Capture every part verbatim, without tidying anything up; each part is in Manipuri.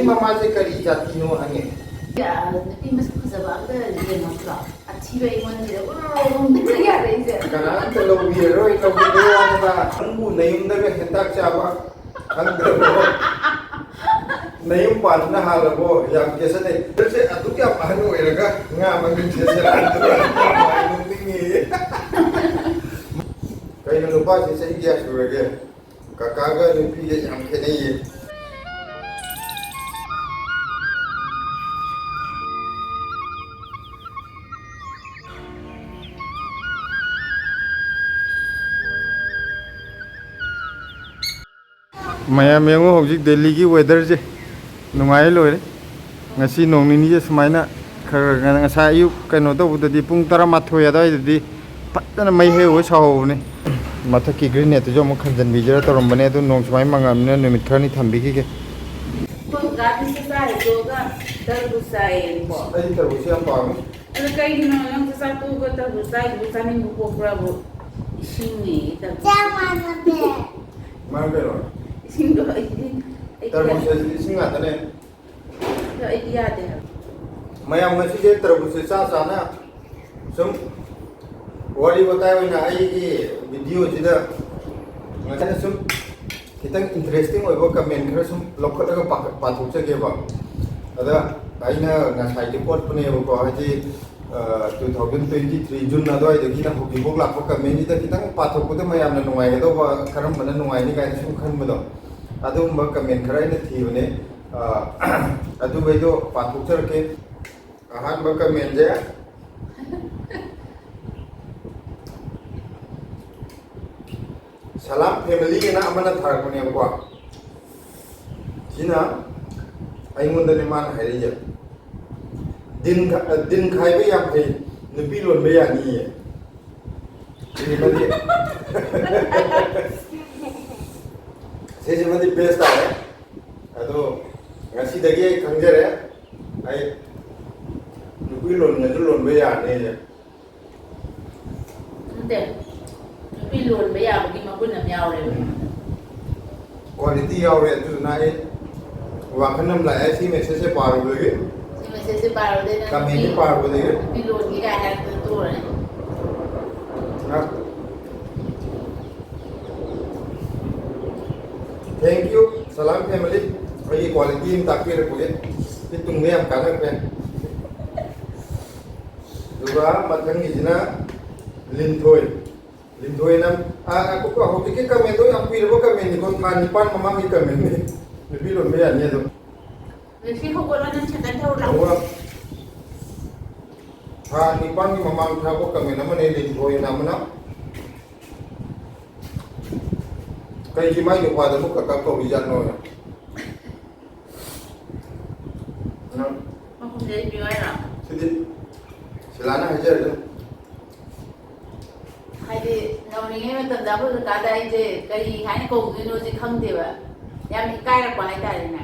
ꯃꯃꯥꯁꯦ ꯀꯔꯤ ꯖꯥꯇꯤꯅꯣ ꯍꯪꯉꯦ꯫ ꯅꯨꯄꯤ ꯃꯁꯛ ꯐꯖꯕ ꯑꯝꯇ ꯌꯦꯡꯉꯛꯇ꯭ꯔꯣ? ꯑꯊꯤꯕ ꯑꯩꯉꯣꯟꯗ ꯁꯤꯗ ꯎꯔꯨꯔꯨ ꯌꯥꯔꯛꯏꯁꯦ꯫ ꯀꯅꯥꯝꯇ ꯂꯧꯕꯤꯔꯔꯣꯏ, ꯂꯧꯕꯤꯔꯣꯏ ꯍꯥꯏꯕ꯫ ꯅꯪꯕꯨ ꯅꯌꯨꯝꯗꯒ ꯍꯦꯟꯇꯥꯛ ꯆꯥꯕ ꯈꯪꯗ꯭ꯔꯕꯣ? ꯅꯌꯨꯝ ꯄꯥꯟꯕꯅ ꯍꯥꯜꯂꯕꯣ? ꯌꯥꯝ ꯀꯦꯁꯟꯅꯩ꯫ ꯅꯪꯁꯦ ꯑꯗꯨꯛ ꯌꯥꯝ ꯑꯍꯟ ꯑꯣꯏꯔꯒ ꯉꯥ ꯃꯃꯤꯡꯁꯦ ꯁꯦꯔꯥꯟ ꯇꯨꯔꯥꯟ ꯌꯥꯝ ꯍꯥꯏ, ꯅꯣꯛꯅꯤꯡꯉꯦ꯫ ꯀꯩꯅꯣ, ꯅꯨꯄꯥꯁꯤ ꯆꯍꯤ ꯀꯌꯥ ꯁꯨꯔꯒꯦ? ꯀꯀꯥꯒ ꯅꯨꯄꯤꯒ ꯌꯥꯝ ꯈꯦꯠꯅꯩꯌꯦ꯫ ꯃꯌꯥꯝ ꯌꯦꯡꯉꯨ, ꯍꯧꯖꯤꯛ ꯗꯦꯜꯂꯤꯒꯤ ꯋꯦꯗꯔꯁꯦ ꯅꯨꯡꯉꯥꯏ ꯂꯣꯏꯔꯦ꯫ ꯉꯁꯤ ꯅꯣꯡ ꯅꯤꯅꯤꯁꯦ ꯁꯨꯃꯥꯏꯅ ꯈꯔ ꯈꯔ, ꯉꯁꯥꯏ ꯑꯌꯨꯛ ꯀꯩꯅꯣ ꯇꯧꯕꯗꯗꯤ, ꯄꯨꯡ ꯇꯔꯥꯃꯥꯊꯣꯏ ꯑꯗꯨꯋꯥꯏꯗꯗꯤ ꯐꯖꯅ ꯃꯩ ꯍꯩ ꯍꯧꯒꯩ ꯁꯥꯍꯧꯕꯅꯦ꯫ ꯃꯊꯛꯀꯤ ꯒ꯭ꯔꯤꯟ ꯅꯦꯠꯇꯨꯁꯨ ꯑꯃꯨꯛ ꯈꯟꯖꯟꯕꯤꯁꯤꯔ ꯇꯧꯔꯝꯕꯅꯦ, ꯑꯗꯨ ꯅꯣꯡ ꯁꯨꯃꯥꯏꯅ ꯃꯪꯉꯕꯅꯤꯅ ꯅꯨꯃꯤꯠ ꯈꯔꯅꯤ ꯊꯝꯕꯤꯈꯤꯒꯦ꯫ ꯑꯩꯈꯣꯏ ꯀꯀꯥꯗꯤ ꯆꯥꯛ ꯆꯥ ꯍꯦꯛ ꯇꯣꯛꯑꯒ ꯇꯔꯕꯨꯖ ꯆꯥꯏꯌꯦꯕꯀꯣ꯫ ꯑꯩ ꯇꯔꯕꯨꯖꯁꯦ ꯌꯥꯝ ꯄꯥꯝꯃꯦ꯫ ꯑꯗꯣ ꯀꯩꯒꯤꯅꯣ ꯅꯪ ꯆꯥꯛ ꯆꯥ ꯇꯣꯛꯑꯒ ꯇꯔꯕꯨꯖ ꯆꯥꯏꯗꯨꯕꯨ? ꯆꯥꯅꯤꯡꯕ ꯄꯣꯛꯄ꯭ꯔꯥꯕꯨ? ꯏꯁꯤꯡꯅꯦꯌꯦ ꯇꯔꯕꯨꯖ꯫ ꯆꯞ ꯃꯥꯟꯅꯗꯦ꯫ ꯃꯥꯅ ꯀꯩꯅꯣ? ꯏꯁꯤꯡꯗꯣ ꯑꯩꯗꯤ, ꯑꯩꯗꯤ ꯇꯔꯕꯨꯖ ꯍꯥꯏꯁꯤꯗꯤ ꯏꯁꯤꯡ ꯉꯥꯛꯇꯅꯦ꯫ ꯑꯗꯣ ꯑꯩꯗꯤ ꯌꯥꯗꯦ ꯍꯥꯏꯕ꯫ ꯃꯌꯥꯝ ꯉꯁꯤꯁꯦ ꯇꯔꯕꯨꯖꯁꯦ ꯆꯥ ꯆꯥꯅ ꯁꯨꯝ ꯋꯥꯔꯤ ꯋꯥꯇꯥꯏ ꯑꯣꯏꯅ ꯑꯩꯒꯤ ꯚꯤꯗꯤꯑꯣꯁꯤꯗ ꯉꯁꯥꯏꯅ ꯁꯨꯝ ꯈꯤꯇꯪ ꯏꯟꯇꯔꯦꯁꯇꯤꯡ ꯑꯣꯏꯕ ꯀꯃꯦꯟ ꯈꯔ ꯁꯨꯝ ꯂꯧꯈꯠꯂꯒ ꯄꯥ-, ꯄꯥꯊꯣꯛꯆꯒꯦꯕ꯫ ꯑꯗ ꯑꯩꯅ ꯉꯁꯥꯏꯗꯤ ꯄꯣꯠꯄꯅꯦꯕꯀꯣ, ꯍꯥꯏꯗꯤ, ꯑ, two thousand twenty three June ꯑꯗꯨꯋꯥꯏꯗꯒꯤꯅ ꯍꯧꯖꯤꯛꯐꯥꯎ ꯂꯥꯛꯄ ꯀꯃꯦꯟꯁꯤꯗ ꯈꯤꯇꯪ ꯄꯥꯊꯣꯛꯄꯗ ꯃꯌꯥꯝꯅ ꯅꯨꯡꯉꯥꯏꯒꯗꯧꯕ, ꯀꯔꯝꯕꯅ ꯅꯨꯡꯉꯥꯏꯅꯤ ꯀꯥꯏꯅ ꯁꯨꯝ ꯈꯟꯕꯗꯣ, ꯑꯗꯨꯒꯨꯝꯕ ꯀꯃꯦꯟ ꯈꯔ ꯑꯩꯅ ꯊꯤꯕꯅꯦ꯫ ꯑ, ꯑꯗꯨꯈꯩꯗꯣ ꯄꯥꯊꯣꯛꯆꯔꯛꯀꯦ꯫ ꯑꯍꯥꯟꯕ ꯀꯃꯦꯟꯁꯦ, ꯁꯂꯥꯝ family ꯍꯥꯏꯅ ꯑꯃꯅ ꯊꯥꯔꯛꯄꯅꯦꯕꯀꯣ꯫ ꯁꯤꯅ ꯑꯩꯉꯣꯟꯗꯅꯦ ꯃꯥꯅ ꯍꯥꯏꯔꯛꯏꯁꯦ, "ꯗꯤꯟ ꯈ-, ꯗꯤꯟ ꯈꯥꯏꯕ ꯌꯥꯝ ꯐꯩ, ꯅꯨꯄꯤ ꯂꯣꯟꯕ ꯌꯥꯅꯤꯌꯦ"꯫ ꯁꯤꯃꯗꯤ, ꯁꯤꯁꯤꯃꯗꯤ best ꯇꯥꯔꯦ꯫ ꯑꯗꯣ ꯉꯁꯤꯗꯒꯤ ꯑꯩ ꯈꯪꯖꯔꯦ, ꯑꯩ ꯅꯨꯄꯤ ꯂꯣꯟꯕꯁꯨ ꯂꯣꯟꯕ ꯌꯥꯔꯅꯤꯁꯦ꯫ ꯅꯠꯇꯦ, ꯅꯨꯄꯤ ꯂꯣꯟꯕ ꯌꯥꯕꯒꯤ ꯃꯒꯨꯟ ꯑꯃ ꯌꯥꯎꯔꯦꯕ꯫ ꯎꯝ꯫ Quality ꯌꯥꯎꯔꯦ, ꯑꯗꯨꯗꯨꯅ ꯑꯩ ꯋꯥꯈꯜ ꯑꯃ ꯂꯥꯛꯑꯦ ꯁꯤ message ꯁꯦ ꯄꯥꯔꯨꯕꯗꯒꯤ꯫ ꯁꯤ message ꯁꯦ ꯄꯥꯔꯨꯕꯗꯒꯤ ꯅꯪ comment ꯁꯦ ꯅꯨꯄꯤ, ꯄꯥꯔꯨꯕꯗꯒꯤ꯫ ꯅꯨꯄꯤ ꯂꯣꯟꯒꯦ ꯀꯥꯏ ꯍꯥꯏꯔꯛꯄꯗꯣ ꯇꯣꯛꯑꯅꯤ꯫ ꯑ꯫ Thank you, Salam family꯫ ꯑꯩꯒꯤ quality ꯑꯃ ꯇꯥꯛꯄꯤꯔꯛꯄꯒꯤ꯫ ꯁꯤ ꯇꯨꯡꯗ ꯌꯥꯝ ꯀꯥꯟꯅꯔꯛꯀꯅꯤ꯫ ꯑꯗꯨꯒ ꯃꯊꯪꯒꯤꯁꯤꯅ ꯂꯤꯟꯊꯣꯏ꯫ ꯂꯤꯟꯊꯣꯏꯅ, ꯑ, ꯉꯥꯏꯈꯣꯀꯣ, ꯍꯧꯖꯤꯛꯀꯤ comment ꯇꯣ ꯌꯥꯝ ꯀꯨꯏꯔꯕ comment ꯅꯤꯀꯣ, ꯊꯥ ꯅꯤꯄꯥꯟ ꯃꯃꯥꯡꯒꯤ comment ꯅꯤ꯫ ꯅꯨꯄꯤ ꯂꯣꯟꯕ ꯌꯥꯅꯤ ꯑꯗꯨꯝ꯫ ꯉꯁꯤ ꯍꯧꯒꯠꯂꯣ, ꯅꯪ ꯁꯥꯏꯀꯜ ꯊꯧꯔꯨ ꯂꯥꯛꯑꯣ꯫ ꯍꯧꯒꯠꯂꯣ꯫ ꯊꯥ ꯅꯤꯄꯥꯟꯒꯤ ꯃꯃꯥꯡ ꯊꯥꯔꯛꯄ comment ꯑꯃꯅꯦ, ꯂꯤꯟꯊꯣꯏꯅ ꯑꯃꯅ꯫ ꯀꯩꯒꯤ ꯃꯥꯏ ꯅꯨꯄꯥꯗꯕꯨ ꯀꯀꯥ ꯀꯧꯔꯤꯖꯥꯠꯅꯣ? ꯅꯪ ꯃꯈꯨꯝꯗꯩ ꯄꯤꯌꯨ ꯍꯥꯏꯔꯣ? ꯁꯤꯗꯤ ꯁꯤꯂꯥꯅ ꯍꯥꯏꯖꯔꯁꯅꯨ꯫ ꯍꯥꯏꯗꯤ, ꯅꯧꯔꯤꯉꯩ ꯃꯇꯝꯗ ꯑꯩꯈꯣꯏ ꯀꯀꯥꯗ ꯑꯩꯁꯦ ꯀꯔꯤ ꯍꯥꯏꯅ ꯀꯧꯗꯣꯏꯅꯣꯁꯦ ꯈꯪꯗꯦꯕ꯫ ꯌꯥꯝ ꯏꯀꯥꯏꯔꯛꯄ ꯍꯥꯏꯇꯥꯔꯦꯅꯦ꯫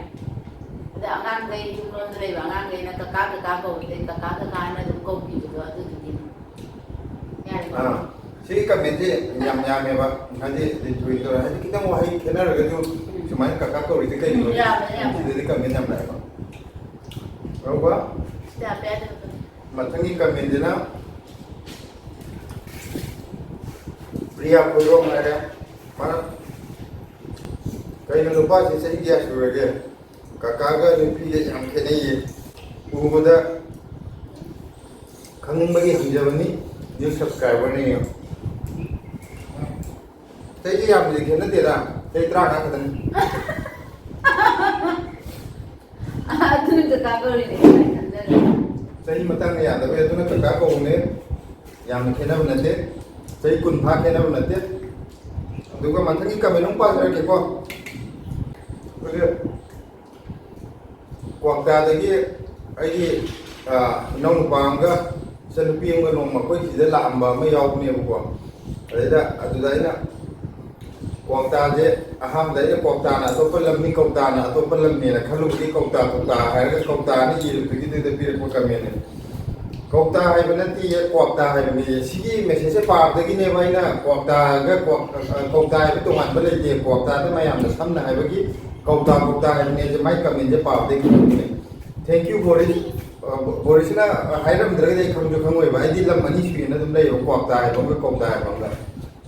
ꯑꯗ ꯑꯉꯥꯡꯈꯩ, ꯌꯨꯝꯂꯣꯝꯗ ꯂꯩꯕ ꯑꯉꯥꯡꯈꯩꯅ "ꯀꯀꯥ, ꯀꯀꯥ" ꯀꯧꯕꯗꯩ "ꯀꯀꯥ, ꯀꯀꯥ" ꯍꯥꯏꯅ ꯑꯗꯨꯝ ꯀꯧꯈꯤꯕꯗꯣ, ꯑꯗꯨꯗꯨꯒꯤꯅꯤ꯫ ꯌꯥꯔꯦꯀꯣ? ꯑꯥ, ꯁꯤꯒꯤ comment ꯁꯦ ꯌꯥꯝ ꯌꯥꯝꯃꯦꯕ꯫ ꯍꯥꯏꯗꯤ, ꯂꯤꯟꯊꯣꯏ ꯇꯧꯔꯦ꯫ ꯍꯥꯏꯗꯤ, ꯈꯤꯇꯪ ꯋꯥꯍꯩ ꯈꯦꯠꯅꯔꯒꯁꯨ ꯎꯝ꯫ ꯁꯨꯃꯥꯏꯅ "ꯀꯀꯥ" ꯀꯧꯔꯤꯁꯦ ꯀꯩꯒꯤꯅꯣ? ꯎꯝ, ꯌꯥꯝꯃꯦ, ꯌꯥꯝꯃꯦ꯫ ꯁꯤꯗꯗꯤ comment ꯌꯥꯝ ꯂꯥꯛꯑꯦꯀꯣ꯫ ꯌꯥꯎꯕ? ꯌꯥꯝꯃꯦ, ꯌꯥꯝꯃꯦ꯫ ꯃꯊꯪꯒꯤ comment ꯁꯤꯅ ꯄ꯭ꯔꯤꯌꯥ ꯈꯣꯏꯔꯣꯝ ꯍꯥꯏꯔꯦ꯫ ꯃꯥꯅ, "ꯀꯩꯅꯣ, ꯅꯨꯄꯥꯁꯤ ꯆꯍꯤ ꯀꯌꯥ ꯁꯨꯔꯒꯦ? ꯀꯀꯥꯒ ꯅꯨꯄꯤꯒ ꯌꯥꯝ ꯈꯦꯠꯅꯩꯌꯦ꯫ ꯎꯕꯗ ꯈꯪꯅꯤꯡꯕꯒꯤ ꯍꯪꯖꯕꯅꯤ, new subscriber ꯅꯦ" ꯌꯦꯡꯉꯣ꯫ ꯆꯍꯤ ꯌꯥꯝꯅꯗꯤ ꯈꯦꯠꯅꯗꯦꯗ, ꯆꯍꯤ ꯇꯔꯥꯃꯉꯥ ꯈꯛꯇꯅꯤ꯫ ꯑꯗꯨꯅ ꯀꯀꯥ ꯀꯧꯔꯤꯅꯦ ꯀꯥꯏꯅ ꯈꯟꯖꯔꯦ꯫ ꯆꯍꯤ ꯃꯇꯥꯡꯅ ꯌꯥꯗꯕꯒꯤ ꯑꯗꯨꯅ ꯀꯀꯥ ꯀꯧꯕꯅꯦ꯫ ꯌꯥꯝꯅ ꯈꯦꯠꯅꯕ ꯅꯠꯇꯦ꯫ ꯆꯍꯤ ꯀꯨꯟ ꯐꯥ ꯈꯦꯠꯅꯕ ꯅꯠꯇꯦ꯫ ꯑꯗꯨꯒ ꯃꯊꯪꯒꯤ comment ꯑꯃꯨꯛ ꯄꯥꯖꯔꯛꯀꯦꯀꯣ꯫ ꯑꯩꯈꯣꯏꯒꯤ ꯀ꯭ꯋꯥꯛꯇꯥꯗꯒꯤ ꯑꯩꯒꯤ, ꯑ, ꯏꯅꯥꯎꯅꯨꯄꯥ ꯑꯃꯒ ꯏꯆꯟꯅꯨꯄꯤ ꯑꯃꯒ ꯅꯣꯡꯃ ꯑꯩꯈꯣꯏ ꯁꯤꯗ ꯂꯥꯛꯑꯝꯕ ꯑꯃ ꯌꯥꯎꯕꯅꯦꯕꯀꯣ꯫ ꯑꯗꯩꯗ, ꯑꯗꯨꯗ ꯑꯩꯅ ꯀ꯭ꯋꯥꯛꯇꯥꯁꯦ ꯑꯍꯥꯟꯕꯗ ꯑꯩꯅ ꯀ꯭ꯋꯥꯛꯇꯥꯅ ꯑꯇꯣꯞꯄ ꯂꯝꯅꯤ, ꯀꯧꯇꯥꯅ ꯑꯇꯣꯞꯄ ꯂꯝꯅꯦꯅ ꯈꯜꯂꯨꯕꯒꯤ ꯀꯧꯇꯥ, ꯀꯧꯇꯥ ꯍꯥꯏꯔꯒ ꯀꯧꯇꯥꯅ ꯏꯔꯨꯕꯒꯤꯗꯨꯗ ꯄꯤꯔꯛꯄ comment ꯅꯦ꯫ ꯀꯧꯇꯥ ꯍꯥꯏꯕ ꯅꯠꯇꯦꯌꯦ, ꯀ꯭ꯋꯥꯛꯇꯥ ꯍꯥꯏꯕꯅꯦꯌꯦ꯫ ꯁꯤꯒꯤ message ꯁꯦ ꯄꯥꯕꯗꯒꯤꯅꯦꯕ ꯑꯩꯅ ꯀ꯭ꯋꯥꯛꯇꯥꯒ ꯀ꯭ꯋꯥꯛ-, ꯑ, ꯀꯧꯇꯥ ꯍꯥꯏꯕ ꯇꯣꯉꯥꯟꯕ ꯂꯩꯇꯦ꯫ ꯀ꯭ꯋꯥꯛꯇꯥꯗ ꯃꯌꯥꯝꯅ ꯁꯝꯅ ꯍꯥꯏꯕꯒꯤ ꯀꯧꯇꯥ, ꯀꯧꯇꯥ ꯍꯥꯏꯕꯅꯦ, ꯑꯗꯨ ꯃꯥꯏ comment ꯁꯦ ꯄꯥꯕꯗꯩ ꯈꯪꯉꯛꯄꯅꯦ꯫ Thank you, ꯕꯣꯔꯤꯁ꯫ ꯑ, ꯕꯣ-, ꯕꯣꯔꯤꯁꯅ, ꯑ, ꯍꯥꯏꯔꯝꯗ꯭ꯔꯒꯗꯤ ꯑꯩ ꯈꯪꯁꯨ ꯈꯪꯉꯣꯏꯕ꯫ ꯑꯩꯗꯤ ꯂꯝ ꯑꯅꯤ ꯁꯨꯏꯅ ꯑꯗꯨꯝ ꯂꯩꯌꯦꯕ, ꯀ꯭ꯋꯥꯛꯇꯥ ꯍꯥꯏꯕ ꯑꯃꯒ ꯀꯧꯇꯥ ꯍꯥꯏꯕ ꯑꯃꯒ꯫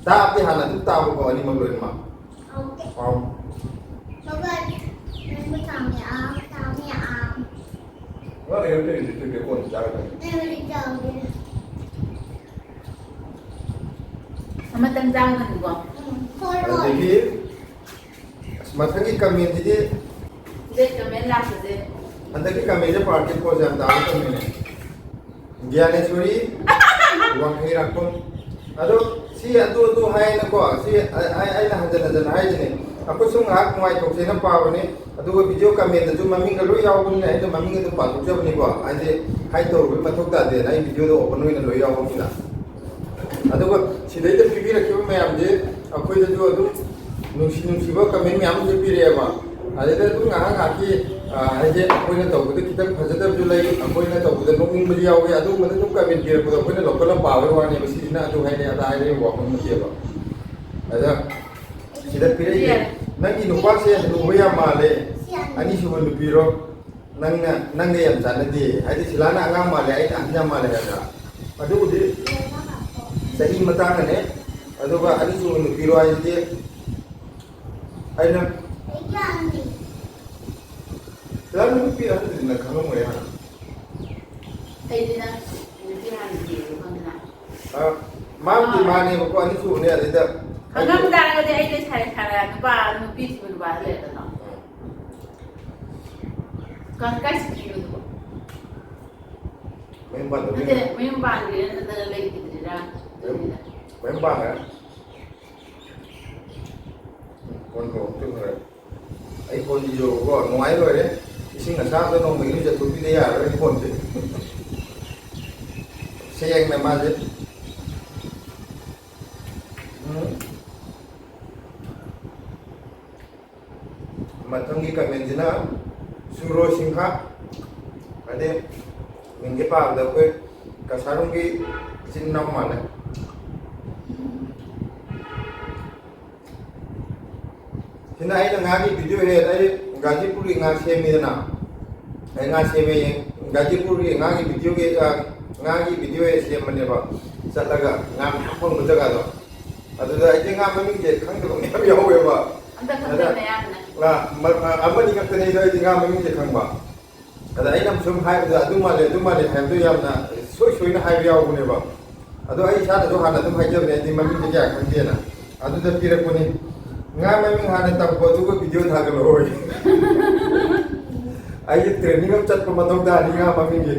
ꯇꯥꯕꯗꯤ ꯍꯥꯟꯅ ꯑꯗꯨꯝ ꯇꯥꯕꯀꯣ, ꯑꯅꯤꯃꯛ ꯂꯣꯏꯅꯃꯛ꯫ ꯍꯥꯎꯇꯦ꯫ ꯍꯥꯎ꯫ ꯕꯕꯥ, ꯅꯪꯕꯨ ꯆꯥꯝꯃꯦ, ꯑꯥ, ꯆꯥꯝꯃꯦ, ꯑꯥ꯫ ꯉꯥ ꯂꯩꯔꯛꯇꯦ ꯍꯧꯖꯤꯛꯇꯤ, ꯕꯦꯀꯣꯟ ꯆꯥꯔꯛꯀꯅꯤ꯫ ꯑꯩ ꯍꯧꯖꯤꯛ ꯆꯥꯎꯒꯦ꯫ ꯑꯃꯇꯪ ꯆꯥꯒꯗꯕꯅꯤꯀꯣ꯫ ꯎꯝ, ꯍꯣꯏ, ꯍꯣꯏ꯫ ꯑꯗꯒꯤ ꯑꯁ, ꯃꯊꯪꯒꯤ comment ꯁꯤꯗꯤ ꯗꯦꯠ ꯀꯃꯦꯟ ꯂꯥꯛꯄꯁꯦ꯫ ꯍꯟꯗꯛꯀꯤ comment ꯁꯦ ꯄꯥꯔꯇꯤ ꯄꯣꯁ ꯌꯥꯝ ꯇꯥꯕ comment ꯅꯦ꯫ ꯒ꯭ꯌꯥꯅꯦꯁꯣꯔꯤ ꯋꯥꯡꯈꯩꯔꯥꯛꯄꯝ꯫ ꯑꯗꯣ ꯁꯤ ꯑꯗꯨ ꯑꯗꯨ ꯍꯥꯏꯅꯀꯣ, ꯁꯤ ꯑ-, ꯑ-, ꯑꯩꯅ ꯍꯟꯖꯟ ꯍꯟꯖꯟ ꯍꯥꯏꯁꯤꯅꯦ꯫ ꯑꯩꯈꯣꯏ ꯁꯨꯝ ꯉꯥꯏꯍꯥꯛ ꯅꯨꯡꯉꯥꯏꯊꯣꯛꯁꯦꯅ ꯄꯥꯕꯅꯦ꯫ ꯑꯗꯨꯒ video comment ꯇꯁꯨ ꯃꯃꯤꯡꯒ ꯂꯣꯏ ꯌꯥꯎꯕꯅꯤꯅ ꯑꯩꯅ ꯃꯃꯤꯡ ꯑꯗꯨꯝ ꯄꯥꯊꯣꯛꯆꯕꯅꯤꯀꯣ꯫ ꯍꯥꯏꯗꯤ ꯍꯥꯏ ꯇꯧꯔꯨꯕꯒꯤ ꯃꯊꯧ ꯇꯥꯗꯦꯅ, ꯑꯩ video ꯗ open ꯑꯣꯏꯅ ꯂꯣꯏ ꯌꯥꯎꯕꯅꯤꯅ꯫ ꯑꯗꯨꯒ ꯁꯤꯗꯩꯗ ꯄꯤꯕꯤꯔꯛꯈꯤꯕ ꯃꯌꯥꯝꯁꯦ ꯑꯩꯈꯣꯏꯗꯁꯨ ꯑꯗꯨꯝ ꯅꯨꯡꯁꯤ ꯅꯨꯡꯁꯤꯕ comment ꯃꯌꯥꯝ ꯑꯃꯁꯨ ꯄꯤꯔꯛꯑꯦꯕ꯫ ꯑꯗꯩꯗ ꯑꯗꯨꯝ ꯉꯥꯏꯍꯥꯛ ꯉꯥꯏꯍꯥꯛꯀꯤ, ꯑ, ꯍꯥꯏꯗꯤ ꯑꯩꯈꯣꯏꯅ ꯇꯧꯕꯗ ꯈꯤꯇꯪ ꯐꯖꯗꯕꯁꯨ ꯂꯩ, ꯑꯩꯈꯣꯏꯅ ꯇꯧꯕꯗ ꯅꯣꯛꯅꯤꯡꯕꯁꯨ ꯌꯥꯎꯋꯤ, ꯑꯗꯨꯒꯨꯝꯕꯗ ꯑꯗꯨꯝ comment ꯄꯤꯔꯛꯄꯗꯣ ꯑꯩꯈꯣꯏꯅ ꯂꯧꯈꯠꯂ ꯄꯥꯕꯒꯤ ꯋꯥꯅꯦꯕ꯫ ꯁꯤꯁꯤꯅ ꯑꯗꯨ ꯍꯥꯏꯔꯦ, ꯑꯗꯥ ꯍꯥꯏꯔꯦ ꯋꯥꯐꯝ ꯅꯠꯇꯦꯕ꯫ ꯑꯗ ꯁꯤꯗ ꯄꯤꯔꯛꯏꯁꯦ, "ꯅꯪꯒꯤ ꯅꯨꯄꯥꯁꯦ ꯍꯅꯨꯕ ꯌꯥꯝ ꯃꯥꯜꯂꯦ, ꯑꯅꯤꯁꯨꯕ ꯅꯨꯄꯤꯔꯣ? ꯅꯪꯅ, ꯅꯪꯒ ꯌꯥꯝ ꯆꯥꯟꯅꯗꯦ"꯫ ꯍꯥꯏꯗꯤ ꯁꯤꯂꯥꯅ ꯑꯉꯥꯡ ꯃꯥꯜꯂꯦ, ꯑꯩꯅ ꯑꯍꯟ ꯌꯥꯝ ꯃꯥꯜꯂꯦ ꯍꯥꯏꯕ꯫ ꯑꯗꯨꯕꯨꯗꯤ ꯆꯍꯤ ꯃꯇꯥꯡꯅꯅꯦ꯫ ꯑꯗꯨꯒ ꯑꯅꯤꯁꯨꯕ ꯅꯨꯄꯤꯔꯣ ꯍꯥꯏꯁꯤꯗꯤ ꯑꯩꯅ, ꯁꯤꯂꯥ, ꯅꯨꯄꯤ ꯑꯍꯟꯗꯨꯗꯤ ꯅꯪ ꯈꯪꯉꯝꯃꯣꯏ ꯍꯥꯟꯅ꯫ ꯑꯩꯗꯤ ꯅꯪ ꯅꯨꯄꯤ ꯍꯥꯟꯅ ꯊꯤꯔꯦꯗꯣ ꯈꯪꯗꯅ꯫ ꯑ, ꯃꯥꯕꯨꯗꯤ ꯑꯥ꯫ ꯃꯥꯅꯦꯕꯀꯣ, ꯑꯅꯤꯁꯨꯕꯅꯦ ꯑꯗꯩꯗ꯫ ꯈꯪꯉꯝ ꯇꯥꯔꯒꯗꯤ ꯑꯩ ꯂꯩꯁꯥꯔꯤ ꯁꯥꯔ ꯅꯨꯄꯥ, ꯅꯨꯄꯤ ꯊꯤꯕ ꯅꯨꯄꯥꯗ ꯂꯩꯔꯗꯅꯣ꯫ ꯎꯝ꯫ ꯀ-, ꯀꯥꯏ ꯆꯠꯈꯤꯅꯣ ꯑꯗꯨꯕꯣ? ꯃꯌꯨꯝ ꯄꯥꯟꯗꯧꯔꯤ꯫ ꯅꯠꯇꯦ, ꯃꯌꯨꯝ ꯄꯥꯟꯈ꯭ꯔꯤꯔꯥ ꯅꯠꯇ꯭ꯔꯒ ꯂꯩꯈꯤꯗ꯭ꯔꯤꯔꯥ? ꯃꯌꯨꯝ, ꯃꯌꯨꯝ ꯄꯥꯟꯈ꯭ꯔꯦ꯫ ꯎꯝ, ꯐꯣꯟ ꯇꯧꯔꯛꯇ꯭ꯔꯦ꯫ ꯑꯩ ꯐꯣꯟ ꯌꯦꯡꯉꯨꯀꯣ, ꯅꯨꯡꯉꯥꯏ ꯂꯣꯏꯔꯦ꯫ ꯏꯁꯤꯡ ꯑꯁꯥꯕꯗ ꯅꯣꯡꯃ ꯏꯔꯨꯖꯊꯣꯛꯄꯤꯗ ꯌꯥꯔꯔꯣꯏ ꯑꯩ ꯐꯣꯟꯁꯦ꯫ ꯁꯦꯡꯅ ꯃꯥꯁꯦ꯫ ꯎꯝ꯫ ꯃꯊꯪꯒꯤ comment ꯁꯤꯅ ꯁꯨꯔꯣ ꯁꯤꯡꯍ, ꯍꯥꯏꯗꯤ ꯃꯤꯡꯁꯦ ꯄꯥꯕꯗ ꯑꯩꯈꯣꯏ ꯀꯁꯥꯔꯣꯝꯒꯤ ꯏꯆꯤꯟ ꯏꯅꯥꯎ ꯃꯥꯜꯂꯦ꯫ ꯁꯤꯅ ꯑꯩꯅ ꯉꯥꯒꯤ ꯚꯤꯗꯤꯑꯣ ꯍꯦꯛ, ꯑꯩ ꯒꯥꯖꯤꯄꯨꯔꯒꯤ ꯉꯥ ꯁꯦꯝꯃꯤꯗꯅ, ꯑꯩ ꯉꯥ ꯁꯦꯝꯃꯦ, ꯒꯥꯖꯤꯄꯨꯔꯒꯤ ꯉꯥꯒꯤ ꯚꯤꯗꯤꯑꯣꯒꯤ, ꯑ, ꯉꯥꯒꯤ ꯚꯤꯗꯤꯑꯣ ꯍꯦꯛ ꯁꯦꯝꯕꯅꯦꯕ, ꯆꯠꯂꯒ ꯉꯥ ꯃꯌꯥꯝ ꯐꯪꯕ ꯖꯒꯥꯗꯣ꯫ ꯑꯗꯨꯗ ꯑꯩꯗꯤ ꯉꯥ ꯃꯃꯤꯡꯁꯦ ꯈꯪꯗꯕ ꯃꯌꯥꯝ ꯌꯥꯎꯋꯦꯕ꯫ ꯑꯝꯇ ꯈꯪꯗꯕ ꯑꯗ, ꯃꯌꯥꯝꯅ꯫ ꯑ, ꯃ-, ꯑ, ꯑꯃꯅꯤ ꯈꯛꯇꯅꯦ ꯑꯩꯗꯤ ꯉꯥ ꯃꯃꯤꯡꯁꯦ ꯈꯪꯕ꯫ ꯑꯗ ꯑꯩꯅ ꯁꯨꯝ ꯍꯥꯏꯕꯗ ꯑꯗꯨ ꯃꯥꯜꯂꯦ, ꯑꯗꯨ ꯃꯥꯜꯂꯦ ꯍꯥꯏꯕꯗꯣ ꯌꯥꯝꯅ ꯁꯣꯏ ꯁꯣꯏꯅ ꯍꯥꯏꯕ ꯌꯥꯎꯕꯅꯦꯕ꯫ ꯑꯗꯣ ꯑꯩ ꯏꯁꯥꯅꯁꯨ ꯍꯥꯟꯅ ꯑꯗꯨꯝ ꯍꯥꯏꯖꯕꯅꯦ, ꯑꯩꯗꯤ ꯃꯃꯤꯡꯁꯦ ꯀꯌꯥ ꯈꯪꯗꯦꯅ꯫ ꯑꯗꯨꯗ ꯄꯤꯔꯛꯄꯅꯤ꯫ ꯉꯥ ꯃꯃꯤꯡ ꯍꯥꯟꯅ ꯇꯝꯈꯣ, ꯑꯗꯨꯒ ꯚꯤꯗꯤꯑꯣ ꯊꯥꯒꯠꯂꯛꯑꯣ꯫ ꯑꯩꯁꯦ ꯇ꯭ꯔꯦꯅꯤꯡ ꯑꯃ ꯆꯠꯄ ꯃꯊꯧ ꯇꯥꯔꯤ ꯉꯥ ꯃꯃꯤꯡꯒꯤ꯫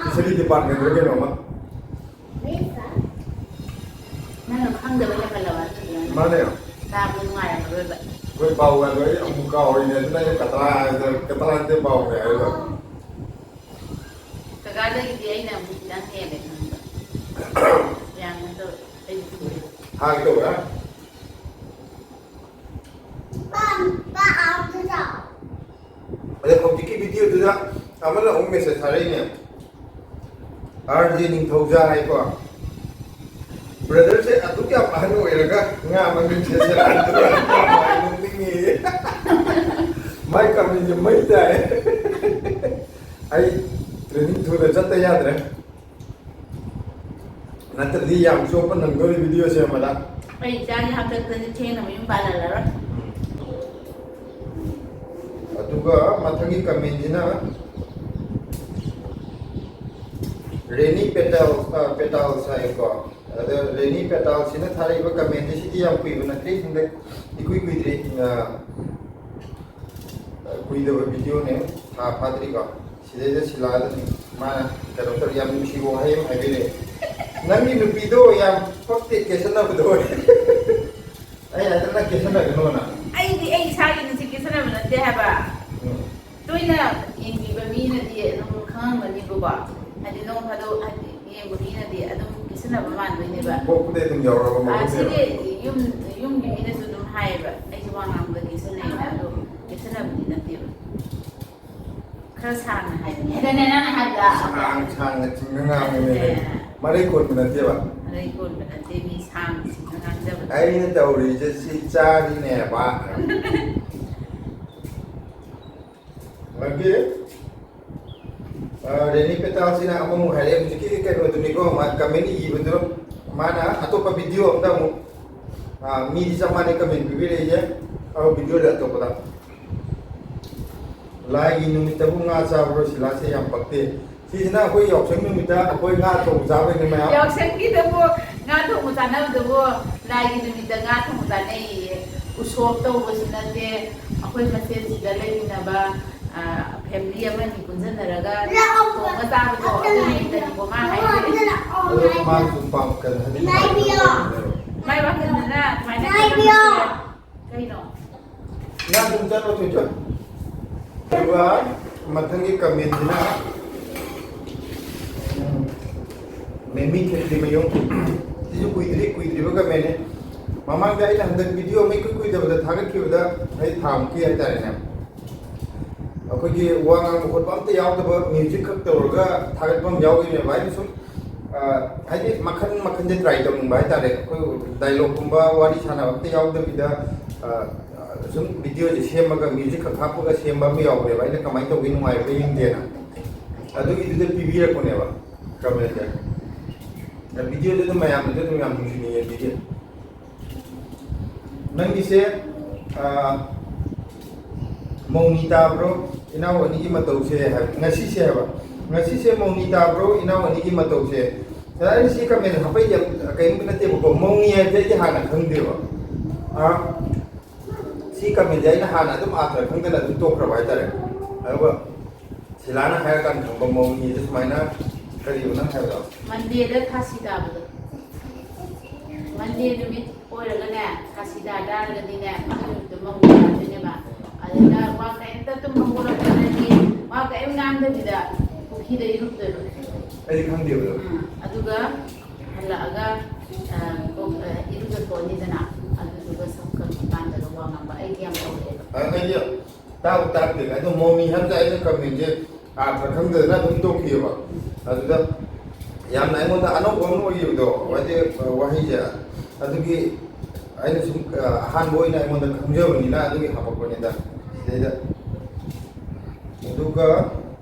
ꯐꯤꯁꯔꯤ ꯗꯤꯄꯥꯔꯠꯃꯦꯟꯗ ꯀꯩꯅꯣꯝꯃ꯫ ꯅꯪꯅ ꯈꯪꯗꯕ ꯍꯦꯟꯃꯜꯂꯕ ꯑꯗꯨꯗꯨꯅ ꯃꯥꯅꯦ꯫ ꯇꯥꯕꯗ ꯅꯨꯡꯉꯥꯏꯔꯝꯃꯔꯣꯏꯕ꯫ ꯑꯩꯈꯣꯏ ꯄꯥꯎꯒꯗꯣ ꯑꯩ ꯑꯃꯨꯛ ꯀꯥꯎꯔꯤꯅꯦ, ꯑꯗꯨꯅ ꯑꯩꯅ ꯀꯇ꯭ꯔꯥ ꯍꯥꯏꯕꯗ, ꯀꯇ꯭ꯔꯥ ꯅꯠꯇꯦ, ꯄꯥꯎꯅꯦ ꯍꯥꯏꯔꯤꯗꯣ꯫ ꯀꯀꯥꯗꯒꯤꯗꯤ ꯑꯩꯅ ꯑꯃꯨꯛ ꯈꯤꯇꯪ ꯍꯦꯜꯂꯦ ꯈꯪꯕ꯫ ꯌꯥꯝꯅ ꯇꯧ-, ꯑꯩ ꯊꯨꯔꯦ꯫ ꯍꯥꯏꯒꯦ ꯇꯧꯕ꯭ꯔꯥ? ꯑꯗꯩ ꯍꯧꯖꯤꯛꯀꯤ ꯚꯤꯗꯤꯑꯣꯗꯨꯗ ꯑꯃꯅ ꯑꯃꯨꯛ ꯃꯦꯁꯦꯖ ꯊꯥꯔꯛꯏꯅꯦ, "ꯑꯥꯔ ꯖꯦ ꯅꯤꯡꯊꯧꯖꯥ" ꯍꯥꯏꯀꯣ꯫ ꯕ꯭ꯔꯗꯔꯁꯦ ꯑꯗꯨꯛ ꯌꯥꯝ ꯑꯍꯟ ꯑꯣꯏꯔꯒ ꯉꯥ ꯃꯃꯤꯡꯁꯦ ꯁꯦꯔꯥꯟ ꯇꯨꯔꯥꯟ ꯌꯥꯝ ꯍꯥꯏ, ꯅꯣꯛꯅꯤꯡꯉꯦ꯫ ꯃꯥꯏ ꯀꯃꯦꯟꯁꯦ ꯃꯩ ꯇꯥꯏ꯫ ꯑꯩ ꯇ꯭ꯔꯦꯅꯤꯡ ꯊꯨꯅ ꯆꯠꯇ ꯌꯥꯗ꯭ꯔꯦ, ꯅꯠꯇ꯭ꯔꯗꯤ ꯌꯥꯝ ꯆꯣꯞꯄ ꯅꯪꯗꯣꯔꯤ ꯚꯤꯗꯤꯑꯣ ꯁꯦꯝꯕꯗ꯫ ꯑꯩ ꯏꯆꯥꯒꯤ ꯍꯥꯛꯇꯛꯇꯗꯤ ꯊꯦꯡꯅ ꯃꯌꯨꯝ ꯄꯥꯜꯍꯜꯂꯔꯣꯏ꯫ ꯑꯗꯨꯒ ꯃꯊꯪꯒꯤ ꯀꯃꯦꯟꯁꯤꯅ ꯔꯦꯅꯤ ꯄꯦꯇꯥꯜ, ꯑ, ꯄꯦꯇꯥꯜꯁ ꯍꯥꯏꯀꯣ꯫ ꯑꯗ ꯔꯦꯅꯤ ꯄꯦꯇꯥꯜꯁꯤꯅ ꯊꯥꯔꯛꯏꯕ ꯀꯃꯦꯟꯁꯦ, ꯁꯤꯗꯤ ꯌꯥꯝ ꯀꯨꯏꯕ ꯅꯠꯇ꯭ꯔꯤ, ꯍꯟꯗꯛ ꯏꯀꯨꯏ ꯀꯨꯏꯗ꯭ꯔꯤ, ꯑ, ꯀꯨꯏꯗꯕ ꯚꯤꯗꯤꯑꯣꯅꯦ, ꯊꯥ ꯐꯥꯗ꯭ꯔꯤꯀꯣ꯫ ꯁꯤꯗꯩꯗ ꯁꯤꯂꯥꯗ ꯃꯥꯅ ꯀꯩꯅꯣ ꯇꯧꯔ ꯌꯥꯝ ꯅꯨꯡꯁꯤꯕ ꯋꯥꯍꯩ ꯑꯃ ꯍꯥꯏꯕꯤꯔꯛꯑꯦ, "ꯅꯪꯒꯤ ꯅꯨꯄꯤꯗꯣ ꯌꯥꯝ ꯄꯛꯇꯦ ꯀꯦꯁꯟꯅꯕꯗꯣ"꯫ ꯑꯩ ꯍꯥꯏꯗꯅ ꯀꯦꯁꯟꯅꯒꯅꯣꯅ꯫ ꯑꯩꯗꯤ ꯑꯩ ꯏꯁꯥꯒꯤ ꯅꯨꯡꯁꯤꯠ ꯀꯦꯁꯟꯅꯕ ꯅꯠꯇꯦ ꯍꯥꯏꯕ꯫ ꯎꯝ꯫ ꯇꯣꯏꯅ ꯌꯦꯡꯕꯤꯕ ꯃꯤꯅꯗꯤ ꯑꯗꯨꯝ ꯈꯪꯉꯝꯒꯅꯤꯕꯀꯣ꯫ ꯍꯥꯏꯗꯤ ꯅꯣꯡ ꯐꯥꯗꯣꯛ ꯍꯥꯏꯗꯤ ꯌꯦꯡꯕ ꯃꯤꯅꯗꯤ ꯑꯗꯨꯝ ꯀꯦꯁꯟꯅꯕ ꯃꯥꯟꯗꯣꯏꯅꯦꯕ꯫ ꯄꯣꯛꯄꯗꯩ ꯑꯗꯨꯝ ꯌꯥꯎꯔꯕ ꯑ, ꯃꯒꯨꯟꯅꯦꯕ꯫ ꯁꯤꯗꯤ ꯌꯨꯝ, ꯌꯨꯝꯒꯤ ꯃꯤꯅꯁꯨ ꯑꯗꯨꯝ ꯍꯥꯏꯌꯦꯕ, "ꯑꯩꯁꯨ ꯋꯥ ꯉꯥꯡꯕꯗ ꯀꯦꯁꯟꯅꯩꯅ", ꯑꯗꯣ ꯀꯦꯁꯟꯅꯕꯗꯤ ꯅꯠꯇꯦꯕ꯫ ꯈꯔ ꯁꯥꯡꯅ ꯍꯥꯏꯕꯅꯦ꯫ ꯑꯗꯨꯅꯦ ꯅꯪꯅ ꯍꯥꯏꯕꯗ꯫ ꯁꯥꯡ ꯁꯥꯡꯅ ꯆꯤꯡꯅ ꯉꯥꯡꯕꯅꯦ꯫ ꯑꯗꯨꯅꯦ꯫ ꯃꯔꯩ ꯀꯣꯟꯕ ꯅꯠꯇꯦꯕ꯫ ꯑꯗꯩ ꯀꯣꯟꯕ ꯅꯠꯇꯦ, ꯃꯤ ꯁꯥꯡꯕꯁꯤꯡꯅ ꯉꯥꯡꯖꯕꯗ꯫ ꯑꯩꯅ ꯇꯧꯔꯤꯁꯦ ꯁꯤ ꯆꯥꯔꯤꯅꯦꯕ꯫ ꯃꯥꯒꯤ, ꯑ, ꯔꯦꯅꯤ ꯄꯦꯇꯥꯜꯁꯤꯅ ꯑꯃꯃꯨꯛ ꯍꯥꯏꯔꯛꯑꯦ, ꯍꯧꯖꯤꯛꯀꯤ ꯀꯩꯅꯣꯗꯨꯅꯤꯀꯣ, ꯃꯥ comment ꯏꯕꯗꯨ, ꯃꯥꯅ ꯑꯇꯣꯞꯄ video ꯑꯝꯗ ꯑꯃꯨꯛ, ꯑ, ꯃꯤꯗꯤ ꯆꯞ ꯃꯥꯟꯅꯩ comment ꯄꯤꯕꯤꯔꯛꯏꯁꯦ, ꯑ, videoꯗ ꯑꯇꯣꯞꯄꯗ꯫ ꯂꯥꯏꯒꯤ ꯅꯨꯃꯤꯠꯇꯕꯨ ꯉꯥ ꯆꯥꯕ꯭ꯔꯣ? ꯁꯤꯂꯥꯁꯦ ꯌꯥꯝ ꯄꯛꯇꯦ꯫ ꯁꯤꯁꯤꯅ ꯑꯩꯈꯣꯏ ꯌꯥꯎꯁꯪ ꯅꯨꯃꯤꯠꯇ ꯑꯩꯈꯣꯏ ꯉꯥ ꯊꯣꯡ ꯆꯥꯕꯩꯅꯦ ꯃꯌꯥꯝ꯫ ꯌꯥꯎꯁꯪꯒꯤꯗꯕꯨ ꯉꯥ ꯊꯣꯡꯕ ꯆꯥꯅꯕꯗꯕꯨ ꯂꯥꯏꯒꯤ ꯅꯨꯃꯤꯠꯇ ꯉꯥ ꯊꯣꯡꯕ ꯆꯥꯅꯩꯌꯦ꯫ ꯎꯁꯣꯞ ꯇꯧꯕꯁꯨ ꯅꯠꯇꯦ, ꯑꯩꯈꯣꯏ ꯃꯁꯦꯟꯁꯤꯗ ꯂꯩꯃꯤꯟꯅꯕ, ꯑ, family ꯑꯃꯅꯤ ꯄꯨꯟꯁꯤꯟꯅꯔꯒ ꯊꯣꯡꯉ ꯆꯥꯕꯗꯣ, ꯑꯗꯨ ꯅꯨꯃꯤꯠꯇꯅꯤꯀꯣ ꯃꯥ ꯍꯥꯏꯁꯦ꯫ ꯑꯗꯣ ꯃꯥꯅ ꯁꯨꯝ ꯄꯥꯝ-, ꯀꯩꯅꯣ ꯍꯥꯏꯗꯤ ꯅꯨꯡꯉꯥꯏꯇꯕ ꯇꯧꯕꯅꯦꯕ꯫ ꯃꯥꯏ ꯋꯥꯈꯜꯗꯅ ꯑꯗꯨꯃꯥꯏꯅ ꯈꯜꯂꯝꯕꯁꯨ ꯌꯥꯏ꯫ ꯀꯩꯅꯣ? ꯅꯪ ꯑꯗꯨꯝ ꯆꯠꯂꯣ, ꯊꯣꯏꯊꯣꯏ꯫ ꯑꯗꯨꯒ ꯃꯊꯪꯒꯤ commentꯁꯤꯅ, ꯎꯝ, ꯃꯦꯃꯤ ꯈꯦꯇ꯭ꯔꯤꯃꯌꯨꯝ꯫ ꯁꯤꯁꯨ ꯀꯨꯏꯗ꯭ꯔꯤ, ꯀꯨꯏꯗ꯭ꯔꯤꯕ commentꯅꯤ꯫ ꯃꯃꯥꯡꯗ ꯑꯩꯅ ꯍꯟꯗꯛ video ꯑꯃ ꯏꯀꯨꯏ ꯀꯨꯏꯗꯕꯗ ꯊꯥꯒꯠꯈꯤꯕꯗ ꯑꯩ ꯊꯥ ꯃꯨꯛꯀꯤ ꯍꯥꯏꯇꯥꯔꯦꯅꯦ꯫ ꯑꯩꯈꯣꯏꯒꯤ ꯋꯥ ꯉꯥꯡꯕ ꯈꯣꯠꯄ ꯑꯝꯇ ꯌꯥꯎꯗꯕ music ꯈꯛ ꯇꯧꯔꯒ ꯊꯥꯒꯠꯄ ꯑꯃ ꯌꯥꯎꯈꯤꯕꯅꯦꯕ꯫ ꯑꯩꯅ ꯁꯨꯝ, ꯑ, ꯍꯥꯏꯗꯤ ꯃꯈꯟ ꯃꯈꯟꯁꯦ try ꯇꯧꯅꯤꯡꯕ ꯍꯥꯏꯇꯥꯔꯦ꯫ ꯑꯩꯈꯣꯏ dialogueꯀꯨꯝꯕ ꯋꯥꯔꯤ ꯁꯥꯟꯅꯕ ꯑꯝꯇ ꯌꯥꯎꯗꯕꯤꯗ, ꯑ, ꯁꯨꯝ videoꯁꯦ ꯁꯦꯝꯃꯒ music ꯈꯛ ꯍꯥꯞꯄꯒ ꯁꯦꯝꯕ ꯑꯃ ꯌꯥꯎꯕꯅꯦꯕ꯫ ꯑꯩꯅ ꯀꯃꯥꯏꯅ ꯇꯧꯒꯦ ꯅꯨꯡꯉꯥꯏꯕ꯭ꯔꯥ ꯌꯦꯡꯒꯦꯅ꯫ ꯑꯗꯨꯒꯤꯗꯨꯗ ꯄꯤꯕꯤꯔꯛꯄꯅꯦꯕ commentꯁꯦ꯫ ꯑ, videoꯗꯨ ꯑꯗꯨꯝ ꯃꯌꯥꯝꯅꯁꯨ ꯑꯗꯨꯝ ꯌꯥꯝ ꯅꯨꯡꯁꯤꯅꯤꯡꯉꯦ video꯫ ꯅꯪꯒꯤꯁꯦ, ꯑ, ꯃꯧꯅꯤ ꯇꯥꯕ꯭ꯔꯣ ꯏꯅꯥꯎ ꯑꯅꯤꯒꯤ ꯃꯇꯧꯁꯦ ꯍꯥꯏꯕ, ꯉꯁꯤꯁꯦ ꯍꯥꯏꯕ, ꯉꯁꯤꯁꯦ ꯃꯧꯅꯤ ꯇꯥꯕ꯭ꯔꯣ ꯏꯅꯥꯎ ꯑꯅꯤꯒꯤ ꯃꯇꯧꯁꯦ? ꯁꯤꯗ ꯑꯩꯅ ꯁꯤ comment ꯍꯥꯞꯄꯩꯁꯦ ꯀꯔꯤꯝꯇ ꯅꯠꯇꯦꯕꯀꯣ, ꯃꯧꯅꯤ ꯍꯥꯏꯕꯁꯦ ꯑꯩꯗꯤ ꯍꯥꯟꯅ ꯈꯪꯗꯦꯕ꯫ ꯑ, ꯁꯤ commentꯁꯦ ꯑꯩꯅ ꯍꯥꯟꯅ ꯑꯗꯨꯝ ꯑꯥꯊ꯭ꯔ ꯈꯪꯗꯅ ꯑꯗꯨꯝ ꯇꯣꯛꯈ꯭ꯔꯕ ꯍꯥꯏꯇꯥꯔꯦ꯫ ꯑꯗꯨꯒ ꯁꯤꯂꯥꯅ ꯍꯥꯏꯔꯀꯥꯟꯗ ꯈꯪꯕ ꯃꯧꯅꯤꯁꯦ ꯁꯨꯃꯥꯏꯅ, ꯀꯔꯤꯕ ꯅꯪ ꯍꯥꯏꯕꯗꯣ? Mondayꯗ ꯊꯥꯁꯤ ꯇꯥꯕꯗꯣ꯫ Monday ꯅꯨꯃꯤꯠ ꯑꯣꯏꯔꯒꯅꯦ, ꯊꯥꯁꯤ ꯇꯥ ꯇꯥꯔꯒꯗꯤꯅꯦ, ꯑꯗꯨ ꯅꯨꯃꯤꯠꯇꯣ ꯃꯧꯅꯤ ꯇꯥꯗꯣꯏꯅꯦꯕ꯫ ꯑꯗꯨꯅ ꯋꯥ ꯀꯔꯤꯝꯇ ꯇꯨꯝꯕ ꯍꯧꯒꯠꯂꯛꯄꯗꯒꯤ ꯋꯥ ꯀꯔꯤꯝ ꯉꯥꯡꯗꯕꯤꯗ ꯄꯨꯈ꯭ꯔꯤꯗ ꯏꯔꯨꯞꯇꯣꯏꯕ꯫ ꯑꯩꯗꯤ ꯈꯪꯗꯦꯕ ꯑꯗꯣ꯫ ꯎꯝ, ꯑꯗꯨꯒ ꯍꯜꯂꯛꯑꯒ, ꯑ, ꯀꯣꯛ, ꯑ, ꯏꯔꯨꯖꯊꯣꯛꯑꯅꯤꯗꯅ, ꯑꯗꯨꯗꯨꯒ ꯁꯝ ꯀꯛꯄ ꯀꯥꯟꯗꯒ ꯋꯥ ꯉꯥꯡꯕ ꯑꯩꯗꯤ ꯌꯥꯝ ꯇꯧꯔꯛꯑꯦꯕ꯫ ꯑ, ꯑꯩꯗꯤ ꯇꯥꯕꯨ ꯇꯥꯔꯛꯇꯦꯗ꯫ ꯑꯗꯣ ꯃꯧꯅꯤ ꯍꯥꯏꯕꯗ ꯑꯩꯅ commentꯁꯦ ꯑꯥꯔꯊ ꯈꯪꯗꯗꯅ ꯑꯗꯨꯝ ꯇꯣꯛꯈꯤꯑꯕ꯫ ꯑꯗꯨꯗ ꯌꯥꯝꯅ ꯑꯩꯉꯣꯟꯗ ꯑꯅꯧꯕ ꯑꯃ ꯑꯣꯏꯈꯤꯕꯗꯣ, ꯍꯥꯏꯗꯤ, ꯋꯥꯍꯩꯁꯦ, ꯑꯗꯨꯒꯤ ꯑꯩꯅ ꯁꯨꯝ, ꯑ, ꯑꯍꯥꯟꯕ ꯑꯣꯏꯅ ꯑꯩꯉꯣꯟꯗ ꯈꯪꯖꯕꯅꯤꯅ ꯑꯗꯨꯒꯤ ꯍꯥꯄꯛꯄꯅꯤꯗ ꯁꯤꯗꯩꯗ꯫ ꯑꯗꯨꯒ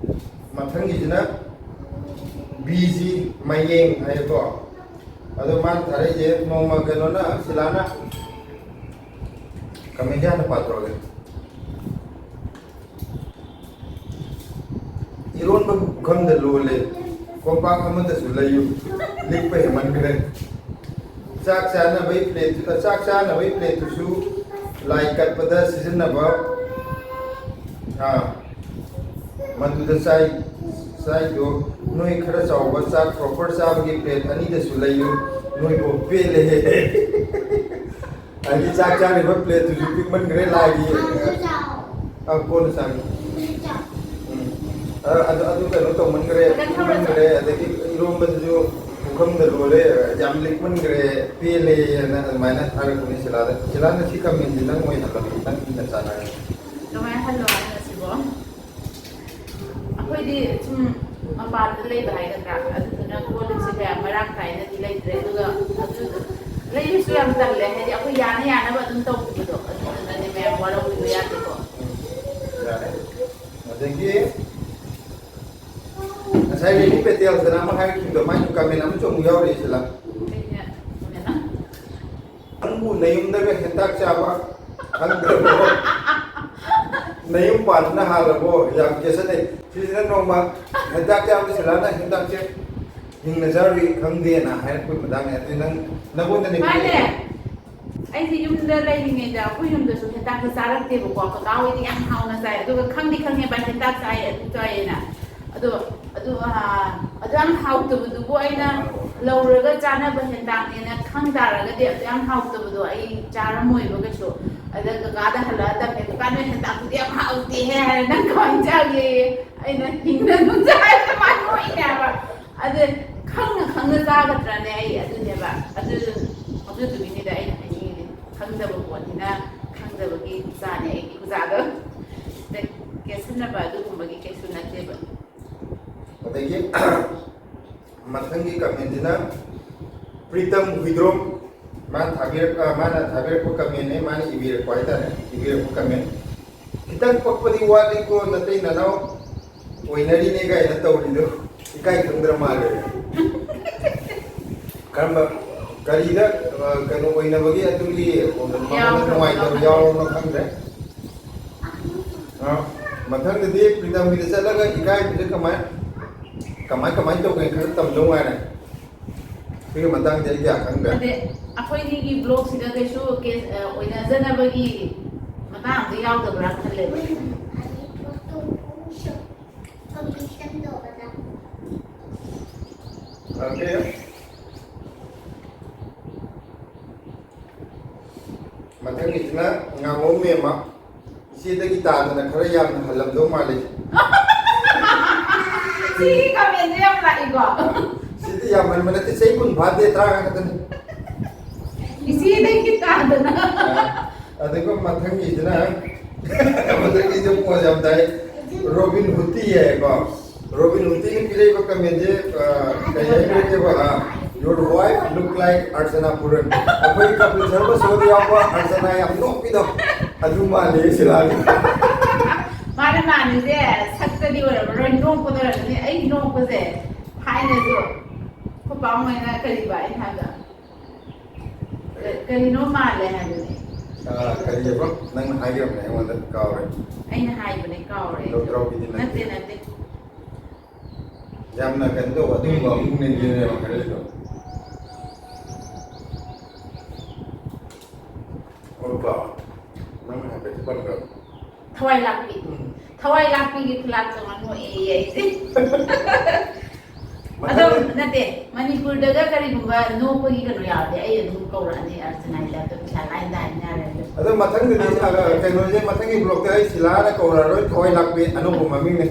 ꯃꯊꯪꯒꯤꯁꯤꯅ ꯕꯤ ꯖꯤ ꯃꯌꯦꯡ ꯍꯥꯏꯌꯦꯀꯣ꯫ ꯑꯗꯣ ꯃꯥꯅ ꯊꯥꯔꯛꯏꯁꯦ ꯅꯣꯡꯃ ꯀꯩꯅꯣꯅ, ꯁꯤꯂꯥꯅ ꯀꯃꯦꯟꯁꯦ ꯍꯥꯟꯅ ꯄꯥꯊꯣꯔꯛꯑꯒꯦ꯫ ꯏꯔꯣꯟꯕꯕꯨ ꯄꯨꯈꯝꯗ ꯂꯣꯜꯂꯦ, ꯀꯣꯝꯄꯥꯛ ꯑꯃꯗꯁꯨ ꯂꯩꯌꯨ, ꯂꯤꯛꯄ ꯍꯦꯟꯃꯟꯈ꯭ꯔꯦ꯫ ꯆꯥꯛ ꯆꯥꯅꯕꯩ ꯄ꯭ꯂꯦꯠ, ꯆꯥꯛ ꯆꯥꯅꯕꯩ ꯄ꯭ꯂꯦꯠꯇꯨꯁꯨ ꯂꯥꯏ ꯀꯠꯄꯗ ꯁꯤꯖꯤꯟꯅꯕ, ꯑꯥ, ꯃꯗꯨꯗ ꯆꯥꯏ, ꯆꯥꯏꯗꯣ ꯅꯣꯏ ꯈꯔ ꯆꯥꯎꯕ ꯆꯥꯛ ꯄ꯭ꯔꯣꯄꯔ ꯆꯥꯕꯒꯤ ꯄ꯭ꯂꯦꯠ ꯑꯅꯤꯗꯁꯨ ꯂꯩꯌꯨ, ꯅꯣꯏꯕꯨ ꯄꯦꯜꯂꯦꯍꯦ꯫ ꯍꯥꯏꯗꯤ ꯆꯥꯛ ꯆꯥꯔꯤꯕ ꯄ꯭ꯂꯦꯠꯇꯨꯁꯨ ꯄꯤꯛꯃꯟꯈ꯭ꯔꯦ ꯂꯥꯏꯒꯤ꯫ ꯑꯥ, ꯀꯣꯟꯅ ꯆꯥꯒꯦ꯫ ꯎꯝ꯫ ꯑ, ꯑꯗꯨ, ꯑꯗꯨ ꯀꯩꯅꯣ ꯇꯧꯃꯟꯈ꯭ꯔꯦ, ꯄꯤꯛꯃꯟꯈ꯭ꯔꯦ, ꯑꯗꯒꯤ ꯏꯔꯣꯝꯕꯗꯨꯁꯨ ꯄꯨꯈꯝꯗ ꯂꯣꯜꯂꯦ, ꯌꯥꯝ ꯂꯤꯛꯃꯟꯈ꯭ꯔꯦ, ꯄꯦꯜꯂꯦꯅ ꯑꯗꯨꯃꯥꯏꯅ ꯊꯥꯔꯛꯄꯅꯦ ꯁꯤꯂꯥꯗ꯫ ꯁꯤꯂꯥ, ꯉꯁꯤ ꯀꯃꯦꯟꯁꯤ ꯅꯪ ꯑꯣꯏꯅ ꯍꯜꯂꯛꯑꯣ, ꯅꯪ ꯏꯟꯅ ꯆꯥꯟꯅꯔꯦ꯫ ꯀꯃꯥꯏꯅ ꯍꯜꯂꯣ ꯍꯥꯏꯅꯣ ꯁꯤꯕꯣ? ꯑꯩꯈꯣꯏꯗꯤ ꯁꯨꯝ ꯃꯄꯥꯟꯗ ꯂꯩꯕ ꯍꯥꯏꯒꯗ꯭ꯔꯥ, ꯑꯗꯨꯗꯨꯅ ꯀꯣꯜ ꯂꯤꯛꯁꯦ ꯀꯌꯥ ꯃꯔꯥꯡ ꯀꯥꯏꯅꯗꯤ ꯂꯩꯇ꯭ꯔꯦ꯫ ꯑꯗꯨꯒ ꯑꯗꯨ ꯂꯩꯕꯁꯨ ꯌꯥꯝ ꯇꯜꯂꯦ, ꯍꯥꯏꯗꯤ ꯑꯩꯈꯣꯏ ꯌꯥꯅ ꯌꯥꯅꯕ ꯑꯗꯨꯝ ꯇꯧꯈꯤꯕꯗꯣ, ꯑꯗꯨꯗꯨꯅꯅꯦ ꯃꯌꯥꯝ ꯋꯥꯔꯧꯕꯤꯕ ꯌꯥꯗꯦꯀꯣ꯫ ꯌꯥꯔꯦ꯫ ꯑꯗꯒꯤ ꯉꯁꯥꯏ ꯂꯤꯂꯤ ꯄꯦꯇꯦꯜꯗꯅ ꯑꯃ ꯍꯥꯏꯔꯛꯈꯤꯕꯗꯣ, ꯃꯥꯏꯁꯨ ꯀꯃꯦꯟ ꯑꯃꯁꯨ ꯑꯃꯨꯛ ꯌꯥꯎꯔꯛꯑꯦ ꯁꯤꯗ꯫ ꯀꯩꯅꯣ? ꯅꯪꯕꯨ ꯅꯌꯨꯝꯗꯒ ꯍꯦꯟꯇꯥꯛ ꯆꯥꯕ ꯈꯪꯗ꯭ꯔꯕꯣ? ꯅꯌꯨꯝ ꯄꯥꯟꯕꯅ ꯍꯥꯜꯂꯕꯣ? ꯌꯥꯝ ꯀꯦꯁꯟꯅꯩ꯫ ꯁꯤꯁꯤꯅ ꯅꯣꯡꯃ ꯍꯦꯟꯇꯥꯛ ꯆꯥꯕ ꯁꯤꯂꯥꯅ ꯍꯦꯟꯇꯥꯛꯁꯦ ꯍꯤꯡꯅ ꯆꯥꯔꯨꯏ ꯈꯪꯗꯦꯅ ꯍꯥꯏꯔꯛꯄꯒꯤ ꯃꯇꯥꯡꯅꯦ꯫ ꯑꯗꯨꯗꯤ ꯅꯪ, ꯅꯪꯉꯣꯟꯗꯅꯦ ꯃꯥꯅꯦ꯫ ꯄꯤꯔꯛꯑꯦ꯫ ꯑꯩꯁꯦ ꯌꯨꯝꯗ ꯂꯩꯔꯤꯉꯩꯗ ꯑꯩꯈꯣꯏ ꯌꯨꯝꯗꯁꯨ ꯍꯦꯟꯇꯥꯛꯁꯦ ꯆꯥꯔꯛꯇꯦꯕꯀꯣ꯫ ꯀꯀꯥ ꯍꯣꯏꯗꯤ ꯌꯥꯝ ꯍꯥꯎꯅ ꯆꯥꯏ, ꯑꯗꯨꯒ ꯈꯪꯗꯤ ꯈꯪꯉꯦꯕ ꯍꯦꯟꯇꯥꯛ ꯆꯥꯏ, ꯑꯗꯨ ꯆꯥꯏꯌꯦꯅ꯫ ꯑꯗꯣ ꯑꯗꯨ, ꯑꯥ, ꯑꯗꯨ ꯌꯥꯝ ꯍꯥꯎꯇꯕꯗꯨꯕꯨ ꯑꯩꯅ ꯂꯧꯔꯒ ꯆꯥꯅꯕ ꯍꯦꯟꯇꯥꯛꯅꯦꯅ ꯈꯪ ꯇꯥꯔꯒꯗꯤ ꯑꯗꯨ ꯌꯥꯝ ꯍꯥꯎꯇꯕꯗꯣ ꯑꯩ ꯆꯥꯔꯝꯃꯣꯏꯕ ꯀꯩꯁꯨ꯫ ꯑꯗ ꯀꯀꯥꯗ ꯍꯜꯂꯛꯑ ꯇꯝꯃꯦ, "ꯀꯀꯥ, ꯅꯣꯏ ꯍꯦꯟꯇꯥꯛꯇꯨꯗꯤ ꯌꯥꯝ ꯍꯥꯎꯇꯦꯍꯦ" ꯍꯥꯏꯔꯦ꯫ "ꯅꯪ ꯀꯃꯥꯏꯅ ꯆꯥꯒꯦ?" ꯑꯩꯅ, "ꯍꯤꯡꯅ ꯑꯗꯨꯝ ꯆꯥꯏ" ꯃꯥ ꯅꯣꯛꯏꯅꯦ ꯍꯥꯏꯕ꯫ ꯑꯗꯨ ꯈꯪꯅ ꯈꯪꯅ ꯆꯥꯒꯗ꯭ꯔꯅꯦ ꯑꯩ? ꯑꯗꯨꯅꯦꯕ꯫ ꯑꯗꯨ, ꯑꯗꯨꯗꯨꯒꯤꯅꯤꯗ ꯑꯩꯅ ꯍꯥꯏꯅꯤꯡꯉꯤꯁꯦ꯫ ꯈꯪꯗꯕ ꯄꯣꯠꯅꯤꯅ ꯈꯪꯗꯕꯒꯤ ꯈꯨꯖꯥꯅꯦ ꯑꯩꯒꯤ ꯈꯨꯖꯥꯗꯣ꯫ ꯁꯤꯗ ꯀꯦꯠꯁꯟꯅꯕ ꯑꯗꯨꯒꯨꯝꯕꯒꯤ ꯀꯩꯁꯨ ꯅꯠꯇꯦꯕ꯫ ꯑꯗꯒꯤ ꯃꯊꯪꯒꯤ ꯀꯃꯦꯟꯁꯤꯅ ꯄ꯭ꯔꯤꯇꯝ ꯍꯨꯏꯗ꯭ꯔꯣꯝ, ꯃꯥꯅ ꯊꯥꯕꯤꯔꯛ-, ꯑ, ꯃꯥꯅ ꯊꯥꯕꯤꯔꯛꯄ ꯀꯃꯦꯟꯅꯦ, ꯃꯥꯅ ꯏꯕꯤꯔꯛꯄ ꯍꯥꯏꯇꯥꯔꯦ, ꯏꯕꯤꯔꯛꯄ ꯀꯃꯦꯟ꯫ "ꯈꯤꯇꯪ ꯄꯛꯄꯗꯤ ꯋꯥꯠꯂꯤꯀꯣ, ꯅꯇꯩ ꯅꯅꯥꯎ ꯑꯣꯏꯅꯔꯤꯅꯦ ꯀꯥꯏꯅ ꯇꯧꯔꯤꯗꯣ, ꯏꯀꯥꯏ ꯈꯪꯗ꯭ꯔ ꯃꯥꯜꯂꯦ"꯫ ꯀꯔꯝꯕ, ꯀꯔꯤꯗ, ꯑ, ꯀꯩꯅꯣ ꯑꯣꯏꯅꯕꯒꯤ ꯑꯗꯨꯒꯤ ꯅꯨꯡꯉꯥꯏꯇꯕ ꯌꯥꯎꯔꯕꯅꯣ ꯈꯪꯗ꯭ꯔꯦ꯫ ꯑ, ꯃꯊꯪꯗꯗꯤ ꯄ꯭ꯔꯤꯇꯝꯒꯤꯗ ꯆꯠꯂꯒ ꯏꯀꯥꯏꯕꯁꯦ ꯀꯃꯥꯏ, ꯀꯃꯥꯏ, ꯀꯃꯥꯏ ꯇꯧꯒꯦ ꯈꯔ ꯇꯝꯗꯧ ꯉꯥꯏꯔꯦ꯫ ꯁꯤꯒꯤ ꯃꯇꯥꯡꯗꯤ ꯑꯩ ꯀꯌꯥ ꯈꯪꯗ꯭ꯔꯦ꯫ ꯑꯗꯩ ꯑꯩꯈꯣꯏꯅꯤꯒꯤ ꯕ꯭ꯂꯣꯛꯁꯤꯗ ꯀꯩꯁꯨ ꯀꯦꯁ, ꯑ, ꯑꯣꯏꯅꯖꯅꯕꯒꯤ ꯃꯇꯥꯡ ꯑꯝꯇ ꯌꯥꯎꯗꯕ꯭ꯔꯥ ꯈꯜꯂꯦꯕ꯫ Okay. ꯃꯊꯪꯒꯤꯁꯤꯅ ꯉꯥꯉꯣꯝ ꯃꯦꯝꯃ꯫ ꯏꯆꯦꯗꯒꯤ ꯇꯥꯗꯅ ꯈꯔ ꯌꯥꯝꯅ ꯍꯜꯂꯝꯗꯧ ꯃꯥꯜꯂꯤ꯫ ꯁꯤꯒꯤ ꯀꯃꯦꯟꯁꯦ ꯌꯥꯝ ꯂꯥꯛꯏꯀꯣ꯫ ꯁꯤꯗꯤ ꯌꯥꯝ ꯍꯟꯕ ꯅꯠꯇꯦ, ꯆꯍꯤ ꯀꯨꯟ ꯐꯥꯗꯦ, ꯇꯔꯥꯃꯉꯥ ꯈꯛꯇꯅꯤ꯫ ꯏꯆꯦꯗꯒꯤ ꯇꯥꯗꯅ꯫ ꯑꯗꯨꯒ ꯃꯊꯪꯒꯤꯁꯤꯅ, ꯃꯊꯪꯒꯤꯁꯨ ꯄꯣꯁ ꯌꯥꯝ ꯇꯥꯏ꯫ ꯔꯣꯕꯤꯟ ꯍꯨꯗꯤ ꯍꯥꯏꯀꯣ꯫ ꯔꯣꯕꯤꯟ ꯍꯨꯗꯤꯅ ꯄꯤꯔꯛꯏꯕ ꯀꯃꯦꯟꯁꯦ, ꯑ, ꯀꯩ ꯍꯥꯏꯕꯤꯔꯛꯀꯦꯕ? ꯑ, "Your wife look like Archana Puran." ꯑꯩꯈꯣꯏ ꯀꯄꯤꯜ ꯁꯔꯃ ꯁꯣꯗ ꯌꯥꯎꯕ ꯑꯔꯆꯅꯥ ꯌꯥꯝ ꯅꯣꯛꯄꯤꯗꯣ, ꯑꯗꯨ ꯃꯥꯜꯂꯦ ꯁꯤꯂꯥꯒꯤ꯫ ꯃꯥꯅ ꯃꯥꯜꯂꯤꯁꯦ ꯁꯛꯇꯗꯤ ꯑꯣꯏꯔꯝꯃꯔꯣꯏ, ꯅꯣꯛꯄꯗ ꯑꯣꯏꯔꯝꯒꯅꯤ꯫ ꯑꯩ ꯅꯣꯛꯄꯁꯦ ꯊꯥꯏꯅꯁꯨ ꯑꯩꯈꯣꯏ ꯄꯥ ꯃꯣꯏꯅ ꯀꯔꯤꯕ ꯑꯩꯅ ꯍꯥꯏꯕꯗꯣ? ꯀ-, ꯀꯔꯤꯅꯣ ꯃꯥꯜꯂꯦ ꯍꯥꯏꯕꯅꯦ꯫ ꯑ, ꯀꯔꯤꯑꯕ? ꯅꯪꯅ ꯍꯥꯏꯈ꯭ꯔꯕꯅꯦ ꯑꯩꯉꯣꯟꯗ, ꯀꯥꯎꯔꯦ꯫ ꯑꯩꯅ ꯍꯥꯏꯕꯅꯦ, ꯀꯥꯎꯔꯦ꯫ ꯗꯣꯛꯇꯔ ꯍꯣꯏꯒꯤꯗꯤ ꯅꯠꯇꯦ, ꯅꯠꯇꯦ꯫ ꯅꯠꯇꯦ꯫ ꯌꯥꯝꯅ ꯀꯩꯅꯣ ꯇꯧꯕ ꯑꯗꯨꯒꯨꯝꯕ ꯑꯃ ꯄꯨꯛꯅꯤꯡꯒꯤꯅꯦꯕ ꯈꯜꯂꯤꯗꯣ꯫ ꯑꯣ, ꯀꯥꯎꯔꯦ꯫ ꯅꯪꯅ ꯍꯥꯏꯐꯦꯠꯇꯤ ꯄꯟꯈ꯭ꯔꯕ꯫ ꯊꯋꯥꯏ ꯂꯥꯛꯄꯤ꯫ ꯎꯝ꯫ ꯊꯋꯥꯏ ꯂꯥꯛꯄꯤꯒꯤ ꯈꯨꯂꯥꯛꯇꯣ ꯉꯥꯡꯉꯛꯑꯦ ꯑꯩꯁꯦ꯫ ꯑꯗꯣ ꯃꯊꯪ ꯅꯠꯇꯦ, ꯃꯅꯤꯄꯨꯔꯗꯒ ꯀꯔꯤꯒꯨꯝꯕ ꯅꯣꯛꯄꯒꯤ ꯀꯩꯅꯣ ꯌꯥꯎꯔꯗꯤ ꯑꯩ ꯑꯗꯨꯝ ꯀꯧꯔꯛꯑꯅꯤ, ꯑꯔꯆꯅꯥꯒꯤ ꯇꯥꯏꯞꯇ ꯄꯩꯁꯥ ꯂꯥꯏꯅ ꯇꯥꯟ ꯌꯥꯔꯦ ꯑꯗꯣ꯫ ꯑꯗꯣ ꯃꯊꯪꯗꯗꯤ, ꯑꯥ꯫ ꯑ, ꯀꯩꯅꯣꯁꯦ, ꯃꯊꯪꯒꯤ ꯕ꯭ꯂꯣꯛꯇ ꯑꯩ ꯁꯤꯂꯥꯅ ꯀꯧꯔꯛꯑꯔꯣꯏ, ꯊꯋꯥꯏ ꯂꯥꯛꯄꯤ ꯑꯅꯧꯕ ꯃꯃꯤꯡꯅꯦ꯫